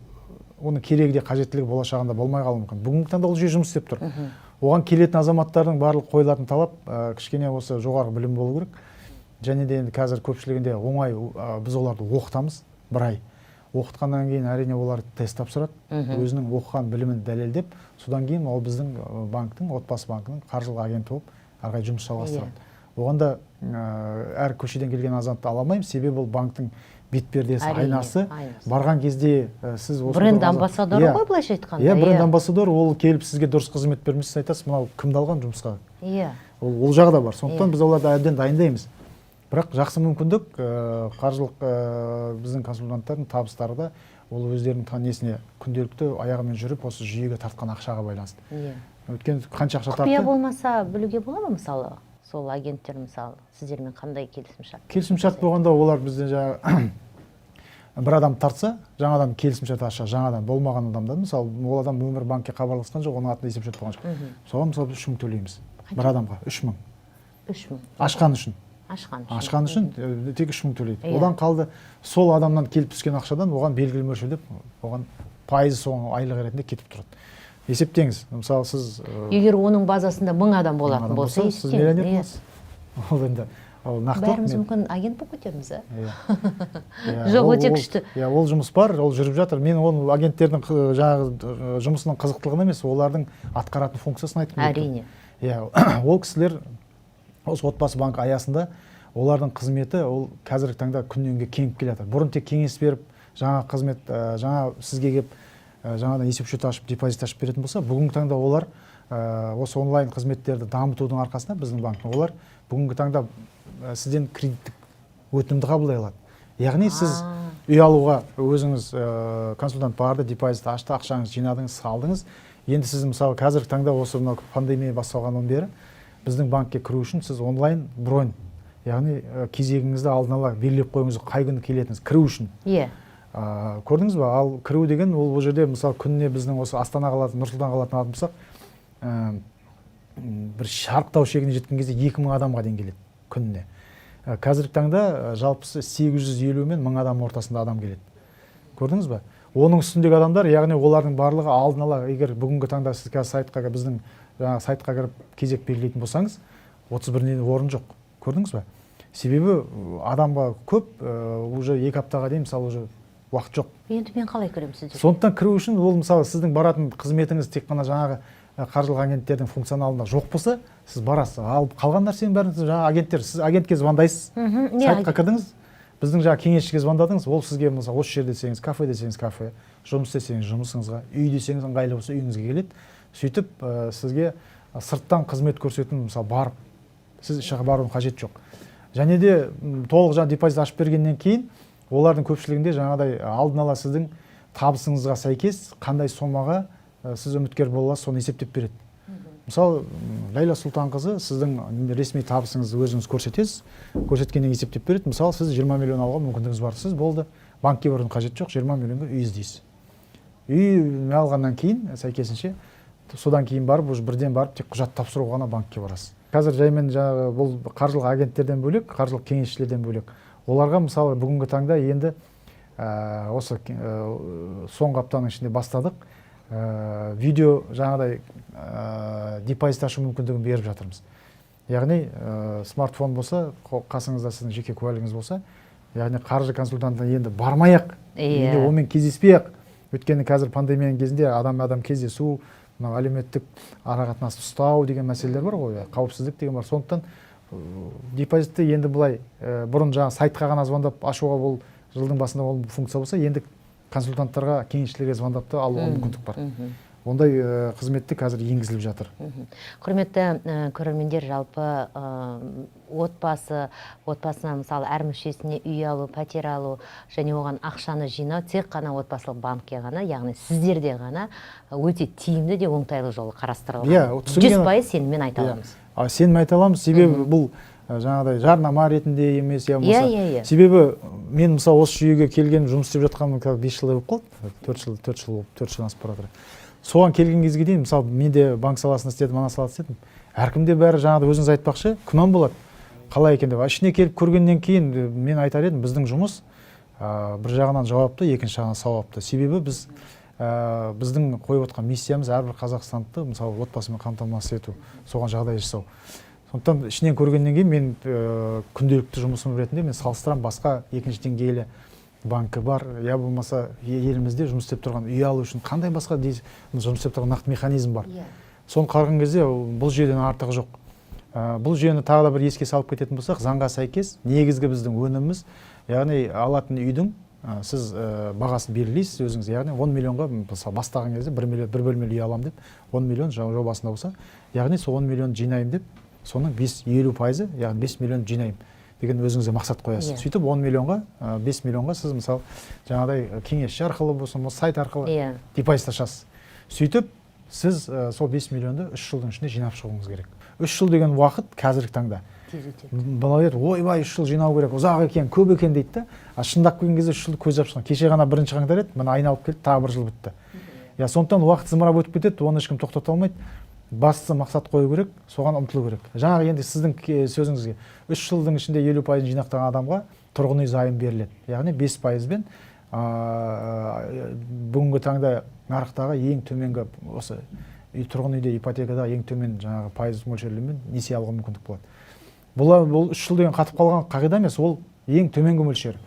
оның керегі де қажеттілігі болашағында болмай қалуы мүмкін. Бүгінгі таңда ол жүйе жұмыс істеп тұр. Оған келетін азаматтардың барлық қойылатын талап кішкене осы жоғарғы білім болу керек. Және де енді қазір көпшілігінде оңай, біз оларды оқытамыз бір ай. Оқытқаннан кейін, әрине, олар тест тапсырады, өзінің оқыған білімін дәлелдеп, содан кейін ол біздің банктің, Отбасы банкінің қаржылық агенті болып әрі қарай жұмыс жалғастырады. Оған да әр көшеден келген азаматты ала алмаймыз, себебі ол банктің бет пердесі, айнасы. Айнасы. Барған кезде сіз осы Бренд тұрған амбассадоры ғой, былайша айтқанда. Иә, бренд амбассадор. Ол келіп сізге дұрыс қызмет бермесе, сіз айтасыз, мынау кімді алған жұмысқа? Ол жағы да бар. Сондықтан біз оларды әбден дайындаймыз. Бірақ жақсы мүмкіндік, қаржылық біздің консультанттардың табыстары да ол өздерінің несіне, күнделікті аяғымен жүріп осы жүйеге тартқан ақшаға байланысты. Өйткені қанша ақша Құпия тартты? болмаса, білуге бола ма, мысалы, сол агенттер, мысалы, сіздермен қандай келісімшарт? Келісімшарт болғанда, олар бізден жаңағы бір адам тартса, жаңадан келісімшарт ашса, жаңадан болмаған адамдан, мысалы, ол адам өмір банкке хабарласқан жоқ, оның атында есепшот болған жоқ. Соған, мысалы, біз 3000 төлейміз. Бір адамға 3000. 3000. Ашқан үшін. Ашқан үшін. Ашқан үшін тек 3000 төлейді. Одан қалды, сол адамнан келіп түскен ақшадан оған белгілі мөлшерде оған пайызы соның айлық ретінде кетіп тұрады. Есептеңіз, мысалы, сіз Егер оның базасында 1000 адам болатын 1000 адам болса, болса, сіз есептеңіз, миллионер иә. боласыз. Ол енді ол нақты Бәріміз мүмкін агент болып кетерміз, а? Иә. Иә, Жоқ, өте күшті. Иә, ол жұмыс бар, ол жүріп жатыр. Мен оның агенттердің жаңағы жұмысының қызықтылығын емес, олардың атқаратын функциясын айтқым келіп тұр. Иә, ол кісілер осы Отбасы банк аясында олардың қызметі ол қазіргі таңда күннен күнге кеңіп келе жатыр. Бұрын тек кеңес беріп, жаңа қызмет, жаңа сізге келіп, жаңадан есепшот ашып, депозит ашып беретін болса, бүгінгі таңда олар осы онлайн қызметтерді дамытудың арқасында біздің банктің олар бүгінгі таңда сізден кредиттік өтінімді қабылдай алады. Яғни сіз үй алуға өзіңіз консультант барды, депозит ашты, ақшаңызды жинадыңыз, салдыңыз. Енді сіз, мысалы, қазіргі таңда осы мынау пандемия басталғаннан бері біздің банкке кіру үшін сіз онлайн бронь, яғни кезегіңізді алдын ала белгілеп қойыңыз, қай күні келетініңіз кіру үшін. Көрдіңіз ба? Ал кіру деген ол бұл жерде, мысалы, күніне біздің осы Астана қаласы, Нұр Сұлтан қаласына алатын болсақ, бір шарықтау шегіне жеткен кезде 2000 адамға дейін келеді күніне. Қазіргі таңда жалпысы 850 мен 1000 адам ортасында адам келеді. Көрдіңіз ба? Оның үстіндегі адамдар, яғни олардың барлығы алдын ала, егер бүгінгі таңда сіз қазір сайтқа, біздің жаңағы сайтқа кіріп кезек белгілейтін болсаңыз, 31-нен орын жоқ. Көрдіңіз ба? Себебі адамға көп, уже 2 аптаға дейін, мысалы, уже уақыт жоқ. Енді мен қалай кіремін сіздерге? Сондықтан кіру үшін ол, мысалы, сіздің баратын қызметіңіз тек қана жаңағы қаржылық агенттердің функционалында жоқ болса, сіз барасыз. Ал қалған нәрсенің бәрін сіз жаңағы агенттер, сіз агентке звондайсыз. Сайтқа кірдіңіз, біздің жаңағы кеңесшіге звондадыңыз, ол сізге, мысалы, осы жерде десеңіз, кафе десеңіз кафе, жұмыс істесеңіз жұмысыңызға, үй десеңіз, ыңғайлы болса, үйіңізге келеді. Сөйтіп сізге сырттан қызмет көрсететін, мысалы, барып сіз еш барудың қажеті жоқ. Және де толық жаңағы депозит ашып бергеннен кейін олардың көпшілігінде жаңағыдай алдын ала сіздің табысыңызға сәйкес қандай сомаға сіз үміткер бола аласыз, соны есептеп береді. Мысалы, Ләйлә Сұлтанқызы, сіздің ресми табысыңызды өзіңіз көрсетесіз, көрсеткеннен кейін есептеп береді. Мысалы, сіз 20 миллион алуға мүмкіндігіңіз бар, сіз болды, банкке барудың қажеті жоқ, 20 миллионға үй іздейсіз. Үй алғаннан кейін сәйкесінше содан кейін барып, уже бірден барып тек құжат тапсыруға ғана банкке барасыз. Қазір жаймен жаңағы бұл қаржылық агенттерден бөлек, қаржылық кеңесшілерден бөлек, оларға, мысалы, бүгінгі таңда енді осы соңғы аптаның ішінде бастадық, видео жаңағыдай депозит ашу мүмкіндігін беріп жатырмыз. Яғни смартфон болса, қасыңызда сіздің жеке куәлігіңіз болса, яғни қаржы консультантына енді бармай ақ, енді онымен кездеспей ақ, өйткені қазір пандемияның кезінде адам адам кездесу, мынау әлеуметтік арақатынасты ұстау деген мәселелер бар ғой, қауіпсіздік деген бар. Сондықтан депозитті енді былай, бұрын жаңағы сайтқа ғана звондап ашуға, бұл жылдың басында ол функция болса, енді консультанттарға, кеңесшілерге звондап та алуға мүмкіндік бар. Ондай қызметті қазір енгізіліп жатыр. Құрметті көрермендер, жалпы отбасына, мысалы, әр мүшесіне үй алу, пәтер алу және оған ақшаны жинау тек қана отбасылық банкке ғана, яғни сіздерде ғана өте тиімді де оңтайлы жолы қарастырылған. Иә, 100 пайыз сеніммен айта аламыз. Сенім айта аламыз, себебі бұл жаңағыдай жарнама ретінде емес, я болмаса Иә, иә, иә. себебі мен, мысалы, осы жүйеге келген, жұмыс істеп жатқаныма қазір 5 жылдай болып қалды, 4 жыл, 4 жыл болып, 4 жылдан асып бара жатыр. Соған келген кезге дейін, мысалы, мен де банк саласында істедім, ана салада істедім, әркімде бәрі жаңағыдай өзіңіз айтпақшы күмән болады, қалай екен деп. А ішіне келіп көргеннен кейін мен айтар едім, біздің жұмыс бір жағынан жауапты, екінші жағынан сауапты. Себебі біз біздің қойып отқан миссиямыз — әрбір қазақстандықты, мысалы, отбасымен қамтамасыз ету, соған жағдай жасау. Сондықтан ішінен көргеннен кейін мен күнделікті жұмысым ретінде мен салыстырамын басқа екінші деңгейлі банкі бар, я болмаса елімізде жұмыс істеп тұрған, үй алу үшін қандай басқа жұмыс істеп тұрған нақты механизм бар. Соны қараған кезде бұл жүйеден артығы жоқ. Бұл жүйені тағы да бір еске салып кететін болсақ, заңға сәйкес негізгі біздің өніміміз, яғни алатын үйдің сіз бағасын белгілейсіз өзіңіз, яғни 10 миллионға, мысалы, бастаған кезде 1 миллион, бір бөлмелі үй аламын деп 10 миллион жобасында болса, яғни сол 10 миллион жинаймын деп, соның 50%-ы, яғни 5 миллион жинаймын деген өзіңізге мақсат қоясыз. Сөйтіп 10 миллионға, 5 миллионға сіз, мысалы, жаңағыдай кеңесші арқылы болсын, сайт арқылы депозит ашасыз. Сөйтіп сіз сол 5 миллионды 3 жылдың ішінде жинап шығуыңыз керек. 3 жыл деген уақыт қазіргі таңда тез өтеді. Бала айтады: «Ойбай, 3 жыл жинау керек, ұзақ екен, көп екен», — дейді да. А шындап келген кезде 3 жылды көз жапып шыққан. Кеше ғана 1 қаңтар еді, міне, айналып келді, тағы бір жыл бітті. Иә, сондықтан уақыт зымырап өтіп кетеді, оны ешкім тоқтата алмайды. Бастысы мақсат қою керек, соған ұмтылу керек. Жаңағы енді сіздің сөзіңізге, 3 жылдың ішінде 50%-ын жинақтаған адамға тұрғын үй займ беріледі, яғни 5%-бен, бүгінгі таңда нарықтағы ең төменгі осы үй, тұрғын үйде ипотекадағы ең төмен жаңағы пайыз мөлшерлемен несие алуға мүмкіндік болады. Бұл 3 жыл деген қатып қалған қағида емес, ол ең төменгі мөлшер.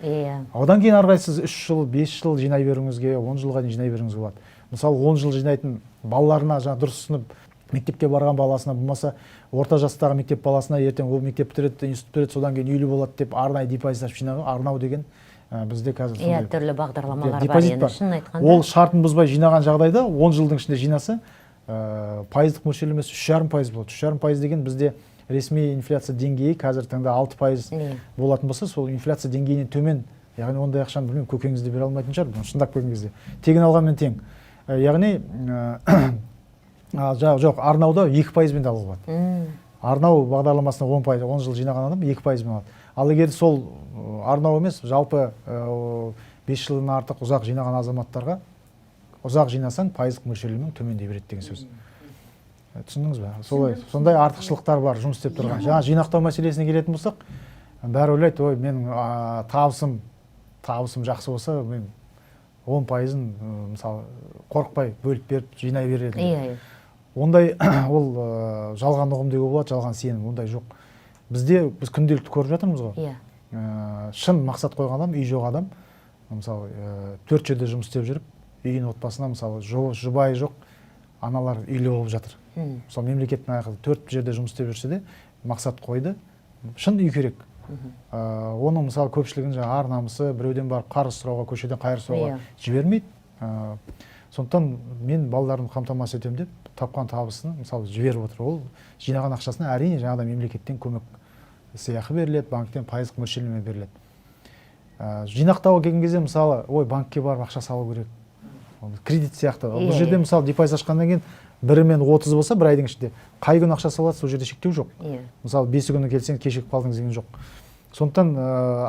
Одан кейін ары қарай сіз 3 жыл, 5 жыл жинай беруіңізге, 10 жылға дейін жинай беруіңізге болады. Мысалы, 10 жыл жинайтын балаларына, жаңағы дұрыс түсініп мектепке барған баласына, болмаса орта жастағы мектеп баласына, ертең ол мектеп бітіреді, институт бітіреді, содан кейін үйлі болады деп арнайы депозит ашып жинаған. Арнау деген бізде қазір сондай түрлі бағдарламалар бар депозит енді бар. Шынын айтқанда. Ол шартын бұзбай жинаған жағдайда, 10 жылдың ішінде жинаса, пайыздық мөлшерлемесі 3,5% болады. 3,5% деген бізде ресми инфляция деңгейі қазіргі таңда 6% болатын болса, сол инфляция деңгейінен төмен. Яғни ондай ақшаны, білмеймін, көкеңіз де бере алмайтын шығар. Бұны шындап келген кезде тегін алғанмен тең. Яғни жоқ, арнауда 2%-бен де алуға болады. Арнау бағдарламасына 10%, 10 жыл жинаған адам 2%-бен алады. Ал егер сол арнау емес, жалпы 5 жылдан артық ұзақ жинаған азаматтарға, ұзақ жинасаң, пайыздық мөлшерлемең төмендей береді деген сөз. Түсіндіңіз ба? Солай, сондай артықшылықтар бар жұмыс істеп тұрған. Жаңа жинақтау мәселесіне келетін болсақ, бәрі ойлайды: ой, менің табысым жақсы болса, мен 10%-ын, мысалы, қорықпай бөліп беріп жинай береді. иә иә Ондай ол жалған ұғым деуге болады, жалған сенім. Ондай жоқ бізде. Біз күнделікті көріп жатырмыз ғой. Шын мақсат қойған адам, үй жоқ адам, мысалы, төрт жерде жұмыс істеп жүріп, үйін, отбасына, мысалы, жұбайы жоқ аналар үйлі болып жатыр. Мысалы, мемлекеттің аяғы төрт жерде жұмыс істеп жүрсе де, мақсат қойды, шын үй керек. Оның, мысалы, көпшілігінің жаңағы ар намысы біреуден барып қарыз сұрауға, көшеден қайыр сұрауға жібермейді. Сондықтан мен балаларымды қамтамасыз етемін деп, тапқан табысын, мысалы, жіберіп отыр. Ол жинаған ақшасына, әрине, жаңағыдай мемлекеттен көмек, сыйақы беріледі, банктен пайыздық мөлшерлеме беріледі. Жинақтауға келген кезде, мысалы, ой, банкке барып ақша салу керек, ол кредит сияқты. Бұл жерде, мысалы, депозит ашқаннан кейін бірі мен 30 болса, бір айдың ішінде қай күні ақша саласыз, ол жерде шектеу жоқ. Мысалы, 5 күні келсең, кешігіп қалдыңыз деген жоқ. Сондықтан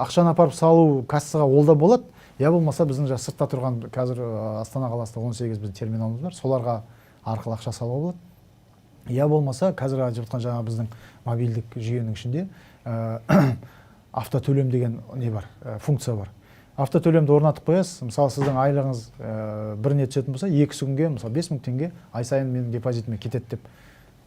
ақшаны апарып салу кассаға, ол да болады, я болмаса біздің жаңа сыртта тұрған, қазір Астана қаласында 18 біздің терминалымыз бар, соларға арқылы ақша салуға болады. Я болмаса қазір айтып жатқан жаңа біздің мобильдік жүйенің ішінде автотөлем деген не бар, функция бар. Автотөлемді орнатып қоясыз. Мысалы, сіздің айлығыңыз біріне түсетін болса, екісі күнге, мысалы, 5000 теңге ай сайын менің депозитіме кетеді деп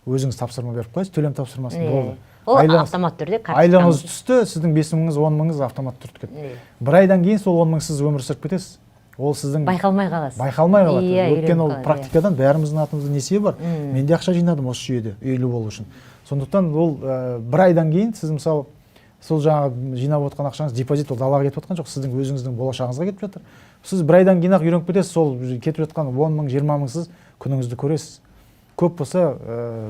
өзіңіз тапсырма беріп қоясыз, төлем тапсырмасын, болды. Ол автоматты түрде Айлығыңыз түсті, сіздің 5000-іңіз, 10 мыңыңыз автоматты түрде кетті. Бір айдан кейін сол 10 мың сіз өмір сүріп кетесіз, ол сіздің Байқалмай қаласыз. Байқалмай қалады. Өйткені Үйреніп ол қалады, иә. практикадан бәріміздің атымызда несие бар. Мен де ақша жинадым осы жүйеде үйлі болу үшін. Сондықтан ол бір айдан кейін сіз, мысалы, сол жаңағы жинап отқан ақшаңыз, депозит, ол далаға кетіп жатқан жоқ, сіздің өзіңіздің болашағыңызға кетіп жатыр. Сіз бір айдан кейін ақ үйреніп кетесіз. Сол кетіп жатқан 10 мың, 20 мыңсыз күніңізді көресіз. Көп болса,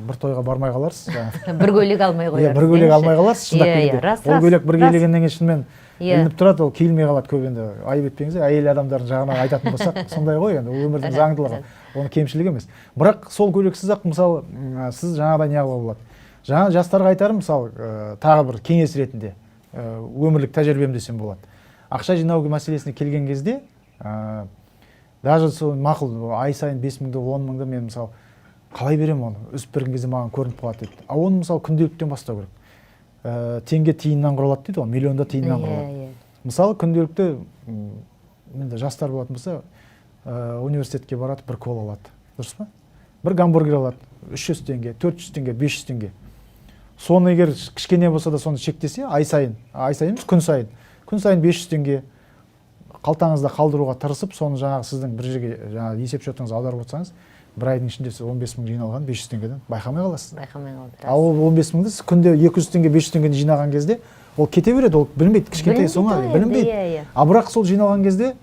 бір тойға бармай қаларсыз жаңағы. Бір көйлек алмай қоярсыз. Иә, бір көйлек алмай қаларсыз, шындап иә иә келгенде. рас Ол көйлек бір киілгеннен кейін шынымен ілініп тұрады, ол киілмей қалады көп. Енді айып етпеңіздер, әйел адамдардың жағынан айтатын болсақ, сондай ғой енді, ол өмірдің заңдылығы, оның кемшілігі емес. Бірақ сол көйлексіз ақ, мысалы, сіз жаңағыдай не қылуға болады. Жаңа жастарға айтарым, мысалы, тағы бір кеңес ретінде, өмірлік тәжірибем десем болады, ақша жинау мәселесіне келген кезде, даже сол мақұл, ай сайын 5000-ді, 10 мыңды мен, мысалы, қалай беремін, оны үзіп берген кезде маған көрініп қалады дейді. А оны, мысалы, күнделіктен бастау керек. Теңге тиыннан құралады дейді ғой, миллион да тиыннан құралады. Мысалы, күнделікті, енді жастар болатын болса, университетке барады, бір кола алады, дұрыс па, бір гамбургер алады, 300 теңге, 400 теңге, 500 теңге. Соны егер кішкене болса да, соны шектесе, ай сайын, ай сайын емес, күн сайын, күн сайын 500 теңге қалтаңызда қалдыруға тырысып, соны жаңағы сіздің бір жерге, жаңағы есеп шотыңызға аударып отырсаңыз, бір айдың ішінде сіз 15 мың жиналған 500 теңгеден байқамай қаласыз. Байқамай қалды. Ал ол 15 мыңды сіз күнде 200 теңге, 500 теңгені жинаған кезде, ол кете береді, ол білінбейді, кішкентай Білінбейді сома ғой енді, білінбейді. иә, иә. А бірақ сол жиналған кезде,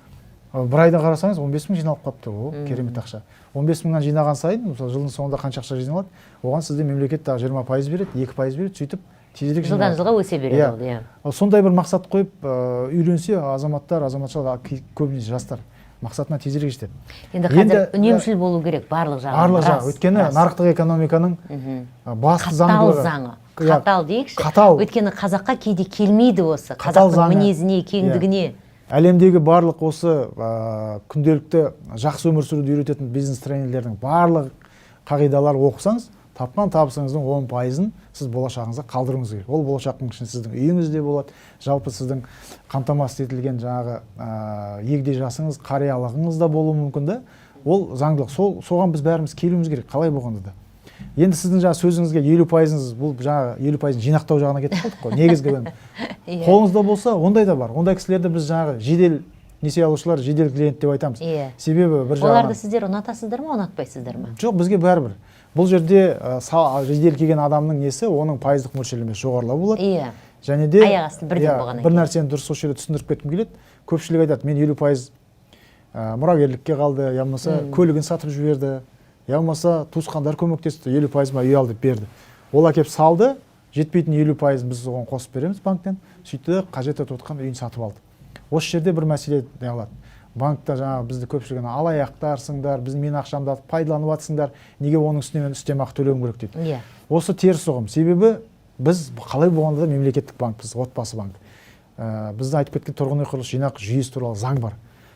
бір айда қарасаңыз, 15 мың жиналып қалыпты. О, керемет ақша! 15 мыңнан жинаған сайын, мысалы, жылдың соңында қанша ақша жиналады? Оған сізде мемлекет тағы 20% береді, 2% береді, сөйтіп тезірек Жылдан жиналады. жылға өсе береді Иә. ол, иә. Ал сондай бір мақсат қойып, үйренсе азаматтар, азаматшалар, көбінесе жастар мақсатына тезірек жетеді. Енді қазір үнемшіл болу керек барлық жағынан. Барлық жағы, өйткені нарықтық экономиканың басты Қатал заңдылығы. заңы. Иә, Қатал дейікші. Қатал. Өйткені қазаққа кейде келмейді осы, Қатал қазақтың заңы. мінезіне, кеңдігіне. Әлемдегі барлық осы күнделікті жақсы өмір сүруді үйрететін бизнес тренерлердің барлық қағидалары, оқысаңыз, тапқан табысыңыздың 10%-ын сіз болашағыңызға қалдыруыңыз керек. Ол болашақтың ішінде сіздің үйіңіз де болады, жалпы сіздің қамтамасыз етілген жаңағы егде жасыңыз, қариялығыңыз да болуы мүмкін да. Ол заңдылық, сол соған біз бәріміз келуіміз керек қалай болғанда да. Енді сіздің жаңа сөзіңізге, 50%-ыңыз, бұл жаңағы 50%-ын жинақтау жағына кетіп қалдық қой негізгі. Қолыңызда болса, ондай да бар. Ондай кісілерді біз жаңағы жедел несие алушылар, жедел клиент деп айтамыз. Себебі бір Оларды жағынан сіздер ұнатасыздар ма, ұнатпайсыздар ма? Жоқ, бізге бәрібір. Бұл жерде жедел келген адамның несі, оның пайыздық мөлшерлемесі жоғарылау болады. Және де Аяқ асты бірден болғаннан бір кейін. нәрсені дұрыс осы жерде түсіндіріп кеткім келеді. Көпшілік айтады: мен 50% мұрагерлікке қалды, я болмаса көлігін сатып жіберді, я болмаса туысқандар көмектесті, 50%-ыма үй ал деп берді. Ол әкеп салды, жетпейтін 50%-ын біз оған қосып береміз банктен. Сөйтті де, қажет етіп отқан үйін сатып алды. Осы жерде бір мәселе не қылады: банкта жаңағы бізді көпшілік ана алаяқтарсыңдар, біз менің ақшамды алып пайдаланып жатсыңдар, неге оның үстіне мен үстемақы төлеуім керек дейді. Осы теріс ұғым. Себебі біз қалай болғанда да мемлекеттік банкпіз, отбасы банк. Біздің айтып кеткен тұрғын үй құрылыс жинақ жүйесі туралы заң бар.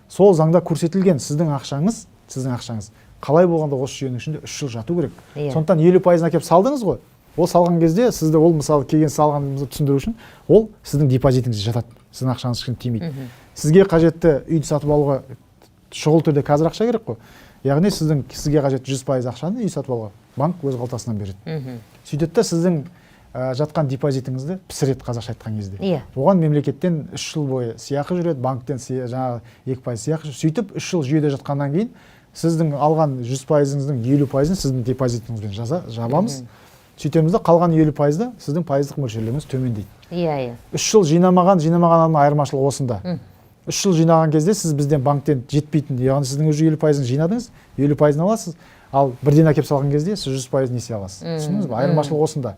Сол заңда көрсетілген, сіздің ақшаңыз қалай болғанда осы жүйенің ішінде 3 жыл жату керек. Сондықтан 50%-ын әкеліп салдыңыз ғой. Ол салған кезде сізді, ол мысалы келген салғанымызды түсіндіру үшін, ол сіздің депозитіңізде жатады, сіздің ақшаңыз ешкім тимейді. Сізге қажетті үйді сатып алуға шұғыл түрде қазір ақша керек қой. Яғни сізге қажетті 100% ақшаны үй сатып алуға банк өз қалтасынан береді. Сөйтеді да, сіздің жатқан депозитіңізді пісіреді, қазақша айтқан кезде. Оған мемлекеттен 3 жыл бойы сыйақы жүреді, банктен жаңағы 2% сыйақы. Сөйтіп 3 жыл жүйеде жатқаннан кейін сіздің алған 100%-ыңыздың 50%-ын сіздің депозитіңізбен жабамыз. Сөйтеміз да, қалған 50%-да сіздің пайыздық мөлшерлемеңіз төмендейді. иә иә 3 жыл жинамаған адамның айырмашылығы осында. 3 жыл жинаған кезде сіз бізден, банктен жетпейтін, яғни сіздің уже 50%-ын жинадыңыз, 50%-ын аласыз. Ал бірден әкеліп салған кезде сіз 100% несие аласыз. Түсіндіңіз ба? Айырмашылығы осында.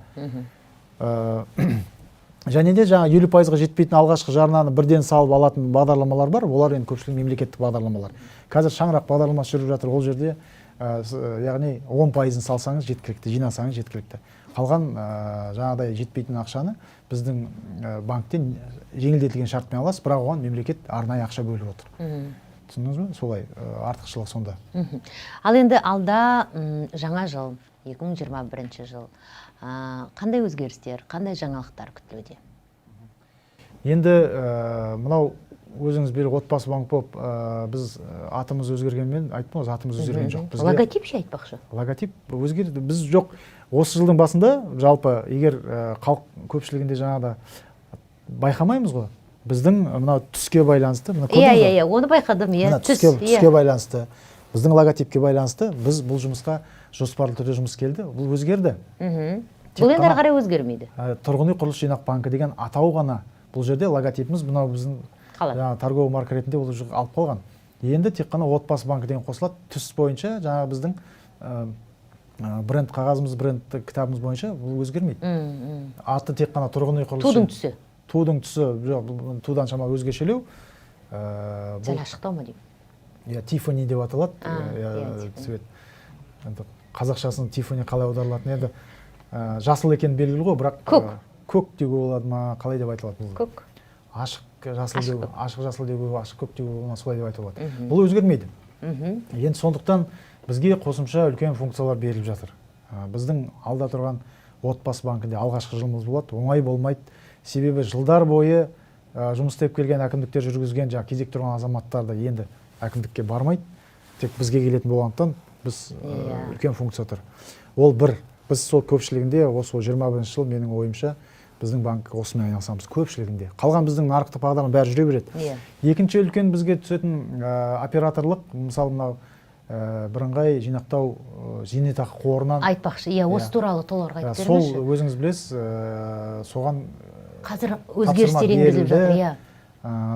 Және де жаңа 50%-ға жетпейтін алғашқы жарнаны бірден салып алатын бағдарламалар бар. Олар енді көпшілігі мемлекеттік бағдарламалар. Қазір «Шаңырақ» бағдарламасы жүріп жатыр. Ол жерде яғни 10%-ын салсаңыз жеткілікті, жинасаңыз жеткілікті. Қалған жаңағыдай жетпейтін ақшаны біздің банктен жеңілдетілген шартпен аласыз, бірақ оған мемлекет арнайы ақша бөліп отыр. Түсіндіңіз бе? Солай, артықшылығы сонда. Ал енді алда жаңа жыл, 2021 жыл. Қандай өзгерістер, қандай жаңалықтар күтілуде? Енді мынау өзіңіз белгілі, «Отбасы банк» болып біз атымыз өзгергенмен, айттым ғой, атымыз өзгерген жоқ. Бізге Логотип ше, айтпақшы? Логотип өзгерді. Біз жоқ, осы жылдың басында жалпы егер халық көпшілігінде жаңағыда байқамаймыз ғой, біздің мынау түске байланысты мына көрдіңіз иә ғой? Иә, оны байқадым, иә. Мына Түс. түске, түске байланысты, біздің логотипке байланысты біз бұл жұмысқа жоспарлы түрде жұмыс келді. Бұл өзгерді. Тек Бұл енді қана ары қарай өзгермейді. Тұрғын үй құрылыс жинақ банкі деген атау ғана. Бұл жерде логотипіміз мынау біздің Қалады. жаңағы торговый марка ретінде ол уже алып қалған. Енді тек қана «Отбасы банкі» деген қосылады. Түс бойынша жаңағы біздің бренд қағазымыз, бренд кітабымыз бойынша бұл өзгермейді. Аты тек қана тұрғын үй құрылыс Тудың түсі. Тудың түсі жоқ, бұл тудан шамалы өзгешелеу. Сәл Бұл ашықтау ма деймін. Иә, «Тиффани» деп аталады. А, иә, иә, Тиффани. Цвет. Енді қазақшасын «Тиффани» қалай аударылатын енді, жасыл екені белгілі ғой, бірақ Көк. Көк деуге болады ма, қалай деп айтылады бұл? Көк. Ашық жасыл Ашық деу, көк. Ашық жасыл деуге, ашық көк деуге болады ма, солай деп айтуға болады. Бұл өзгермейді. Енді сондықтан бізге қосымша үлкен функциялар беріліп жатыр. Біздің алда тұрған «Отбасы банкінде» алғашқы жылымыз болады, оңай болмайды. Себебі жылдар бойы жұмыс істеп келген әкімдіктер жүргізген жаңағы кезек тұрған азаматтар да енді әкімдікке бармайды, тек бізге келетін болғандықтан, біз үлкен функция тұр. Ол бір, біз сол көпшілігінде осы 21-жыл, менің ойымша, біздің банк осымен айналысамыз көпшілігінде. Қалған біздің нарықтық бағдарлама бәрі жүре береді. Екінші үлкен бізге түсетін операторлық, мысалы, мынау бірыңғай жинақтау зейнетақы қорынан. Айтпақшы, иә, осы туралы толығырақ айтып Сол беріңізші. өзіңіз білесіз, соған Қазір тапсырма өзгерістер енгізіліп жатыр. берілді. Иә.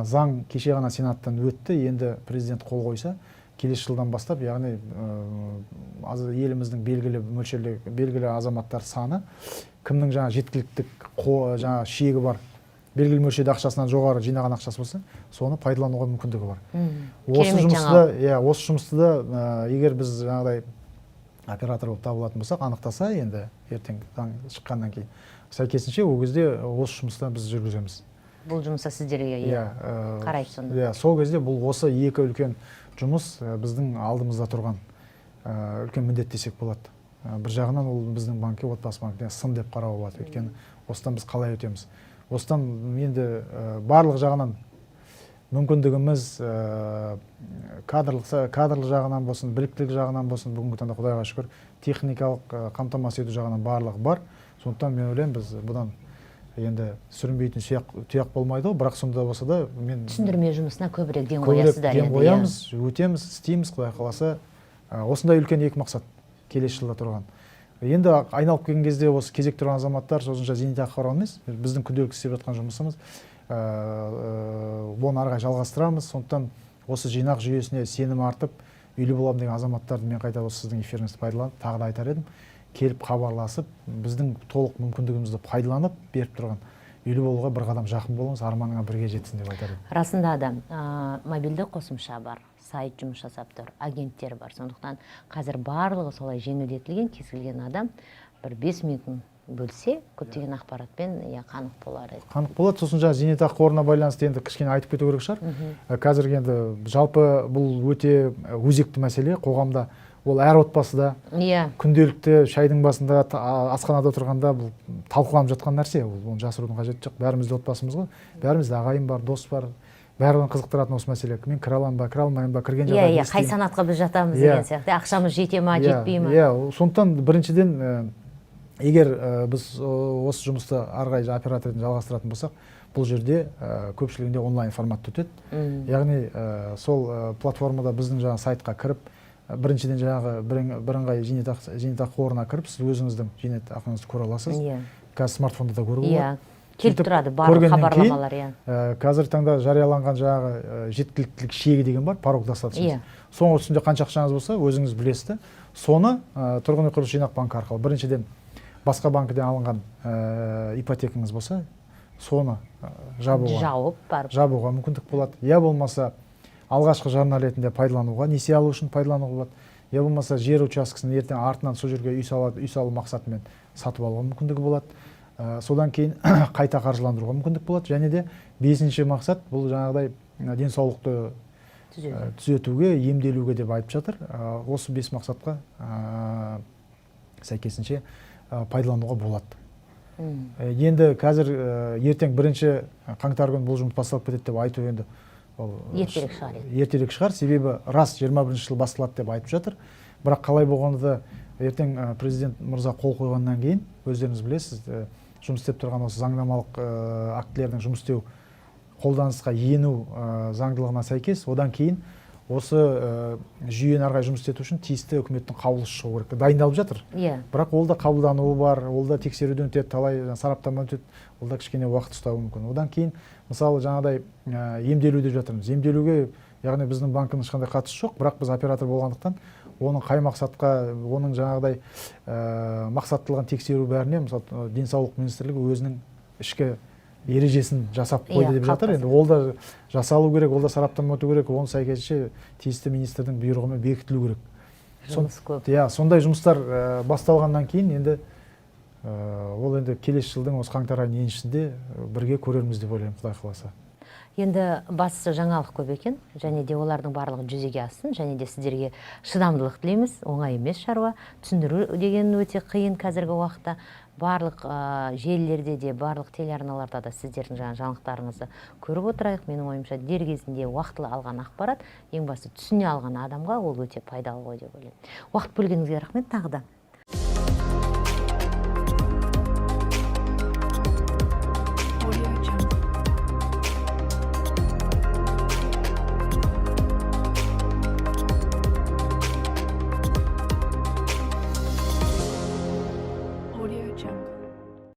Заң кеше ғана сенаттан өтті. Енді президент қол қойса, келесі жылдан бастап, яғни еліміздің белгілі мөлшерде белгілі азаматтар саны, кімнің жаңа жеткілікті жаңа шегі бар, белгілі мөлшерде ақшасынан жоғары жинаған ақшасы болса, соны пайдалануға мүмкіндігі бар. Осы Керемет жұмысты жаңалық. да, иә, осы жұмысты да егер біз жаңағыдай оператор болып табылатын болсақ, анықтаса, енді ертең заң шыққаннан кейін сәйкесінше ол кезде осы жұмысты біз жүргіземіз. Бұл жұмыста сіздерге, иә, Иә, қарайды сонда. Иә, сол кезде бұл осы екі үлкен жұмыс біздің алдымызда тұрған үлкен міндет десек болады. Бір жағынан ол біздің банкке, «Отбасы банкіне» сын деп қарауға болады, өйткені осыдан біз қалай өтеміз? Осыдан енді барлық жағынан мүмкіндігіміз, кадрлық жағынан болсын, біліктілік жағынан болсын, бүгінгі таңда, құдайға шүкір, техникалық қамтамасыз ету жағынан барлығы бар. Сондықтан мен ойлаймын, біз бұдан енді сүрінбейтін тұяқ болмайды ғой, бірақ сонда болса да мен Түсіндірме жұмысына көбірек ден көбірек қоясыздар ден енді, иә. қоямыз, өтеміз, істейміз, құдай қаласа. Осындай үлкен екі мақсат келесі жылда тұрған. Енді айналып келген кезде осы кезек тұрған азаматтар, сосын жаңа зейнетақы қоры емес, біздің күнделікті істеп жатқан жұмысымыз, оны ары қарай жалғастырамыз. Сондықтан осы жинақ жүйесіне сенім артып, үйлі боламын деген азаматтарды мен қайта осы сіздің эфиріңізді пайдаланып тағы да айтар едім: келіп хабарласып, біздің толық мүмкіндігімізді пайдаланып, беріп тұрған үйлі болуға бір қадам жақын болыңыз, арманыңа бірге жетсін деп айтар едім. Расында да мобильді қосымша бар, сайт жұмыс жасап тұр, агенттер бар. Сондықтан қазір барлығы солай жеңілдетілген. Кез келген адам бір 5 минуттың бөлсе, көптеген ақпаратпен, иә, қанық болар еді. Қанық болады. Сосын жаңағы зейнетақы қорына байланысты енді кішкене айтып кету керек шығар. Қазіргі енді жалпы бұл өте өзекті мәселе қоғамда, ол әр отбасыда күнделікті шайдың басында, асханада отырғанда бұл талқыланып жатқан нәрсе. Ол, оны жасырудың қажеті жоқ, бәрімізде отбасымыз ғой, бәрімізде ағайын бар, дос бар, барлығын қызықтыратын осы мәселе: мен кіре аламын ба, кіре алмаймын ба, кірген жағдайда не Қай істеймін? санатқа біз жатамыз деген сияқты, ақшамыз жете ма, жетпей ма? Иә, сондықтан біріншіден, егер біз осы жұмысты ары қарай оператор ретінде жалғастыратын болсақ, бұл жерде көпшілігінде онлайн форматта өтеді. Яғни сол платформада, біздің жаңағы сайтқа кіріп, біріншіден, жаңағы бірыңғай зейнетақы қорына кіріп, сіз өзіңіздің зейнетақыңызды көре аласыз. Қазір смартфонда да көруге болады. Келіп Сөйтіп тұрады барлық көргеннен кейін, хабарламалар, иә. Қазіргі таңда жарияланған жаңағы жеткіліктілік шегі деген бар, порог достаточности. Соның үстінде қанша ақшаңыз болса, өзіңіз білесіз де, соны тұрғын үй құрылыс жинақ банкі арқылы, біріншіден, басқа банкіден алынған ипотекаңыз болса, соны жабуға Жауып барып. жабуға мүмкіндік болады, я болмаса алғашқы жарна ретінде пайдалануға, несие алу үшін пайдалануға болады, я болмаса жер учаскесін ертең артынан сол жерге үй салады, үй салу мақсатымен сатып алуға мүмкіндігі болады. Содан кейін қайта қаржыландыруға мүмкіндік болады. Және де бесінші мақсат, бұл жаңағыдай денсаулықты Түзету. Түзетуге, емделуге деп айтып жатыр. Осы бес мақсатқа сәйкесінше пайдалануға болады. Енді қазір ертең 1 қаңтар күні бұл жұмыс басталып кетеді деп айту енді ол Ертерек шығар енді. Ертерек шығар, себебі рас, 21 жыл басталады деп айтып жатыр. Бірақ қалай болғанда да ертең президент мырза қол қойғаннан кейін, өздеріңіз білесіз, жұмыс істеп тұрған осы заңнамалық актілердің жұмыс істеу, қолданысқа ену заңдылығына сәйкес, одан кейін осы жүйені ары қарай жұмыс істету үшін тиісті үкіметтің қаулысы шығу керек, дайындалып жатыр. Бірақ ол да қабылдануы бар, ол да тексеруден өтеді, талай жаңа сараптама өтеді, ол да кішкене уақыт ұстауы мүмкін. Одан кейін, мысалы, жаңағыдай емделу деп жатырмыз. Емделуге, яғни, біздің банктің ешқандай қатысы жоқ, бірақ біз оператор болғандықтан, оның қай мақсатқа, оның жаңағыдай мақсаттылығын тексеру бәріне, мысалы, денсаулық министрлігі өзінің ішкі ережесін жасап қойды деп жатыр. Енді ол да жасалу керек, ол да сараптама өту керек, оның сәйкесінше тиісті министрдің бұйрығымен бекітілу керек. Жұмыс көп. Иә, сондай жұмыстар басталғаннан кейін енді ол енді келесі жылдың осы қаңтар айының еншісінде бірге көрерміз деп ойлаймын, құдай қаласа. Енді бастысы, жаңалық көп екен және де олардың барлығы жүзеге ассын және де сіздерге шыдамдылық тілейміз. Оңай емес шаруа, түсіндіру деген өте қиын. Қазіргі уақытта барлық желілерде де, барлық телеарналарда да сіздердің жаңа жаңалықтарыңызды көріп отырайық. Менің ойымша, дер кезінде, уақытылы алған ақпарат, ең басты, түсіне алған адамға ол өте пайдалы ғой деп ойлаймын. Уақыт бөлгеніңізге рахмет тағы да.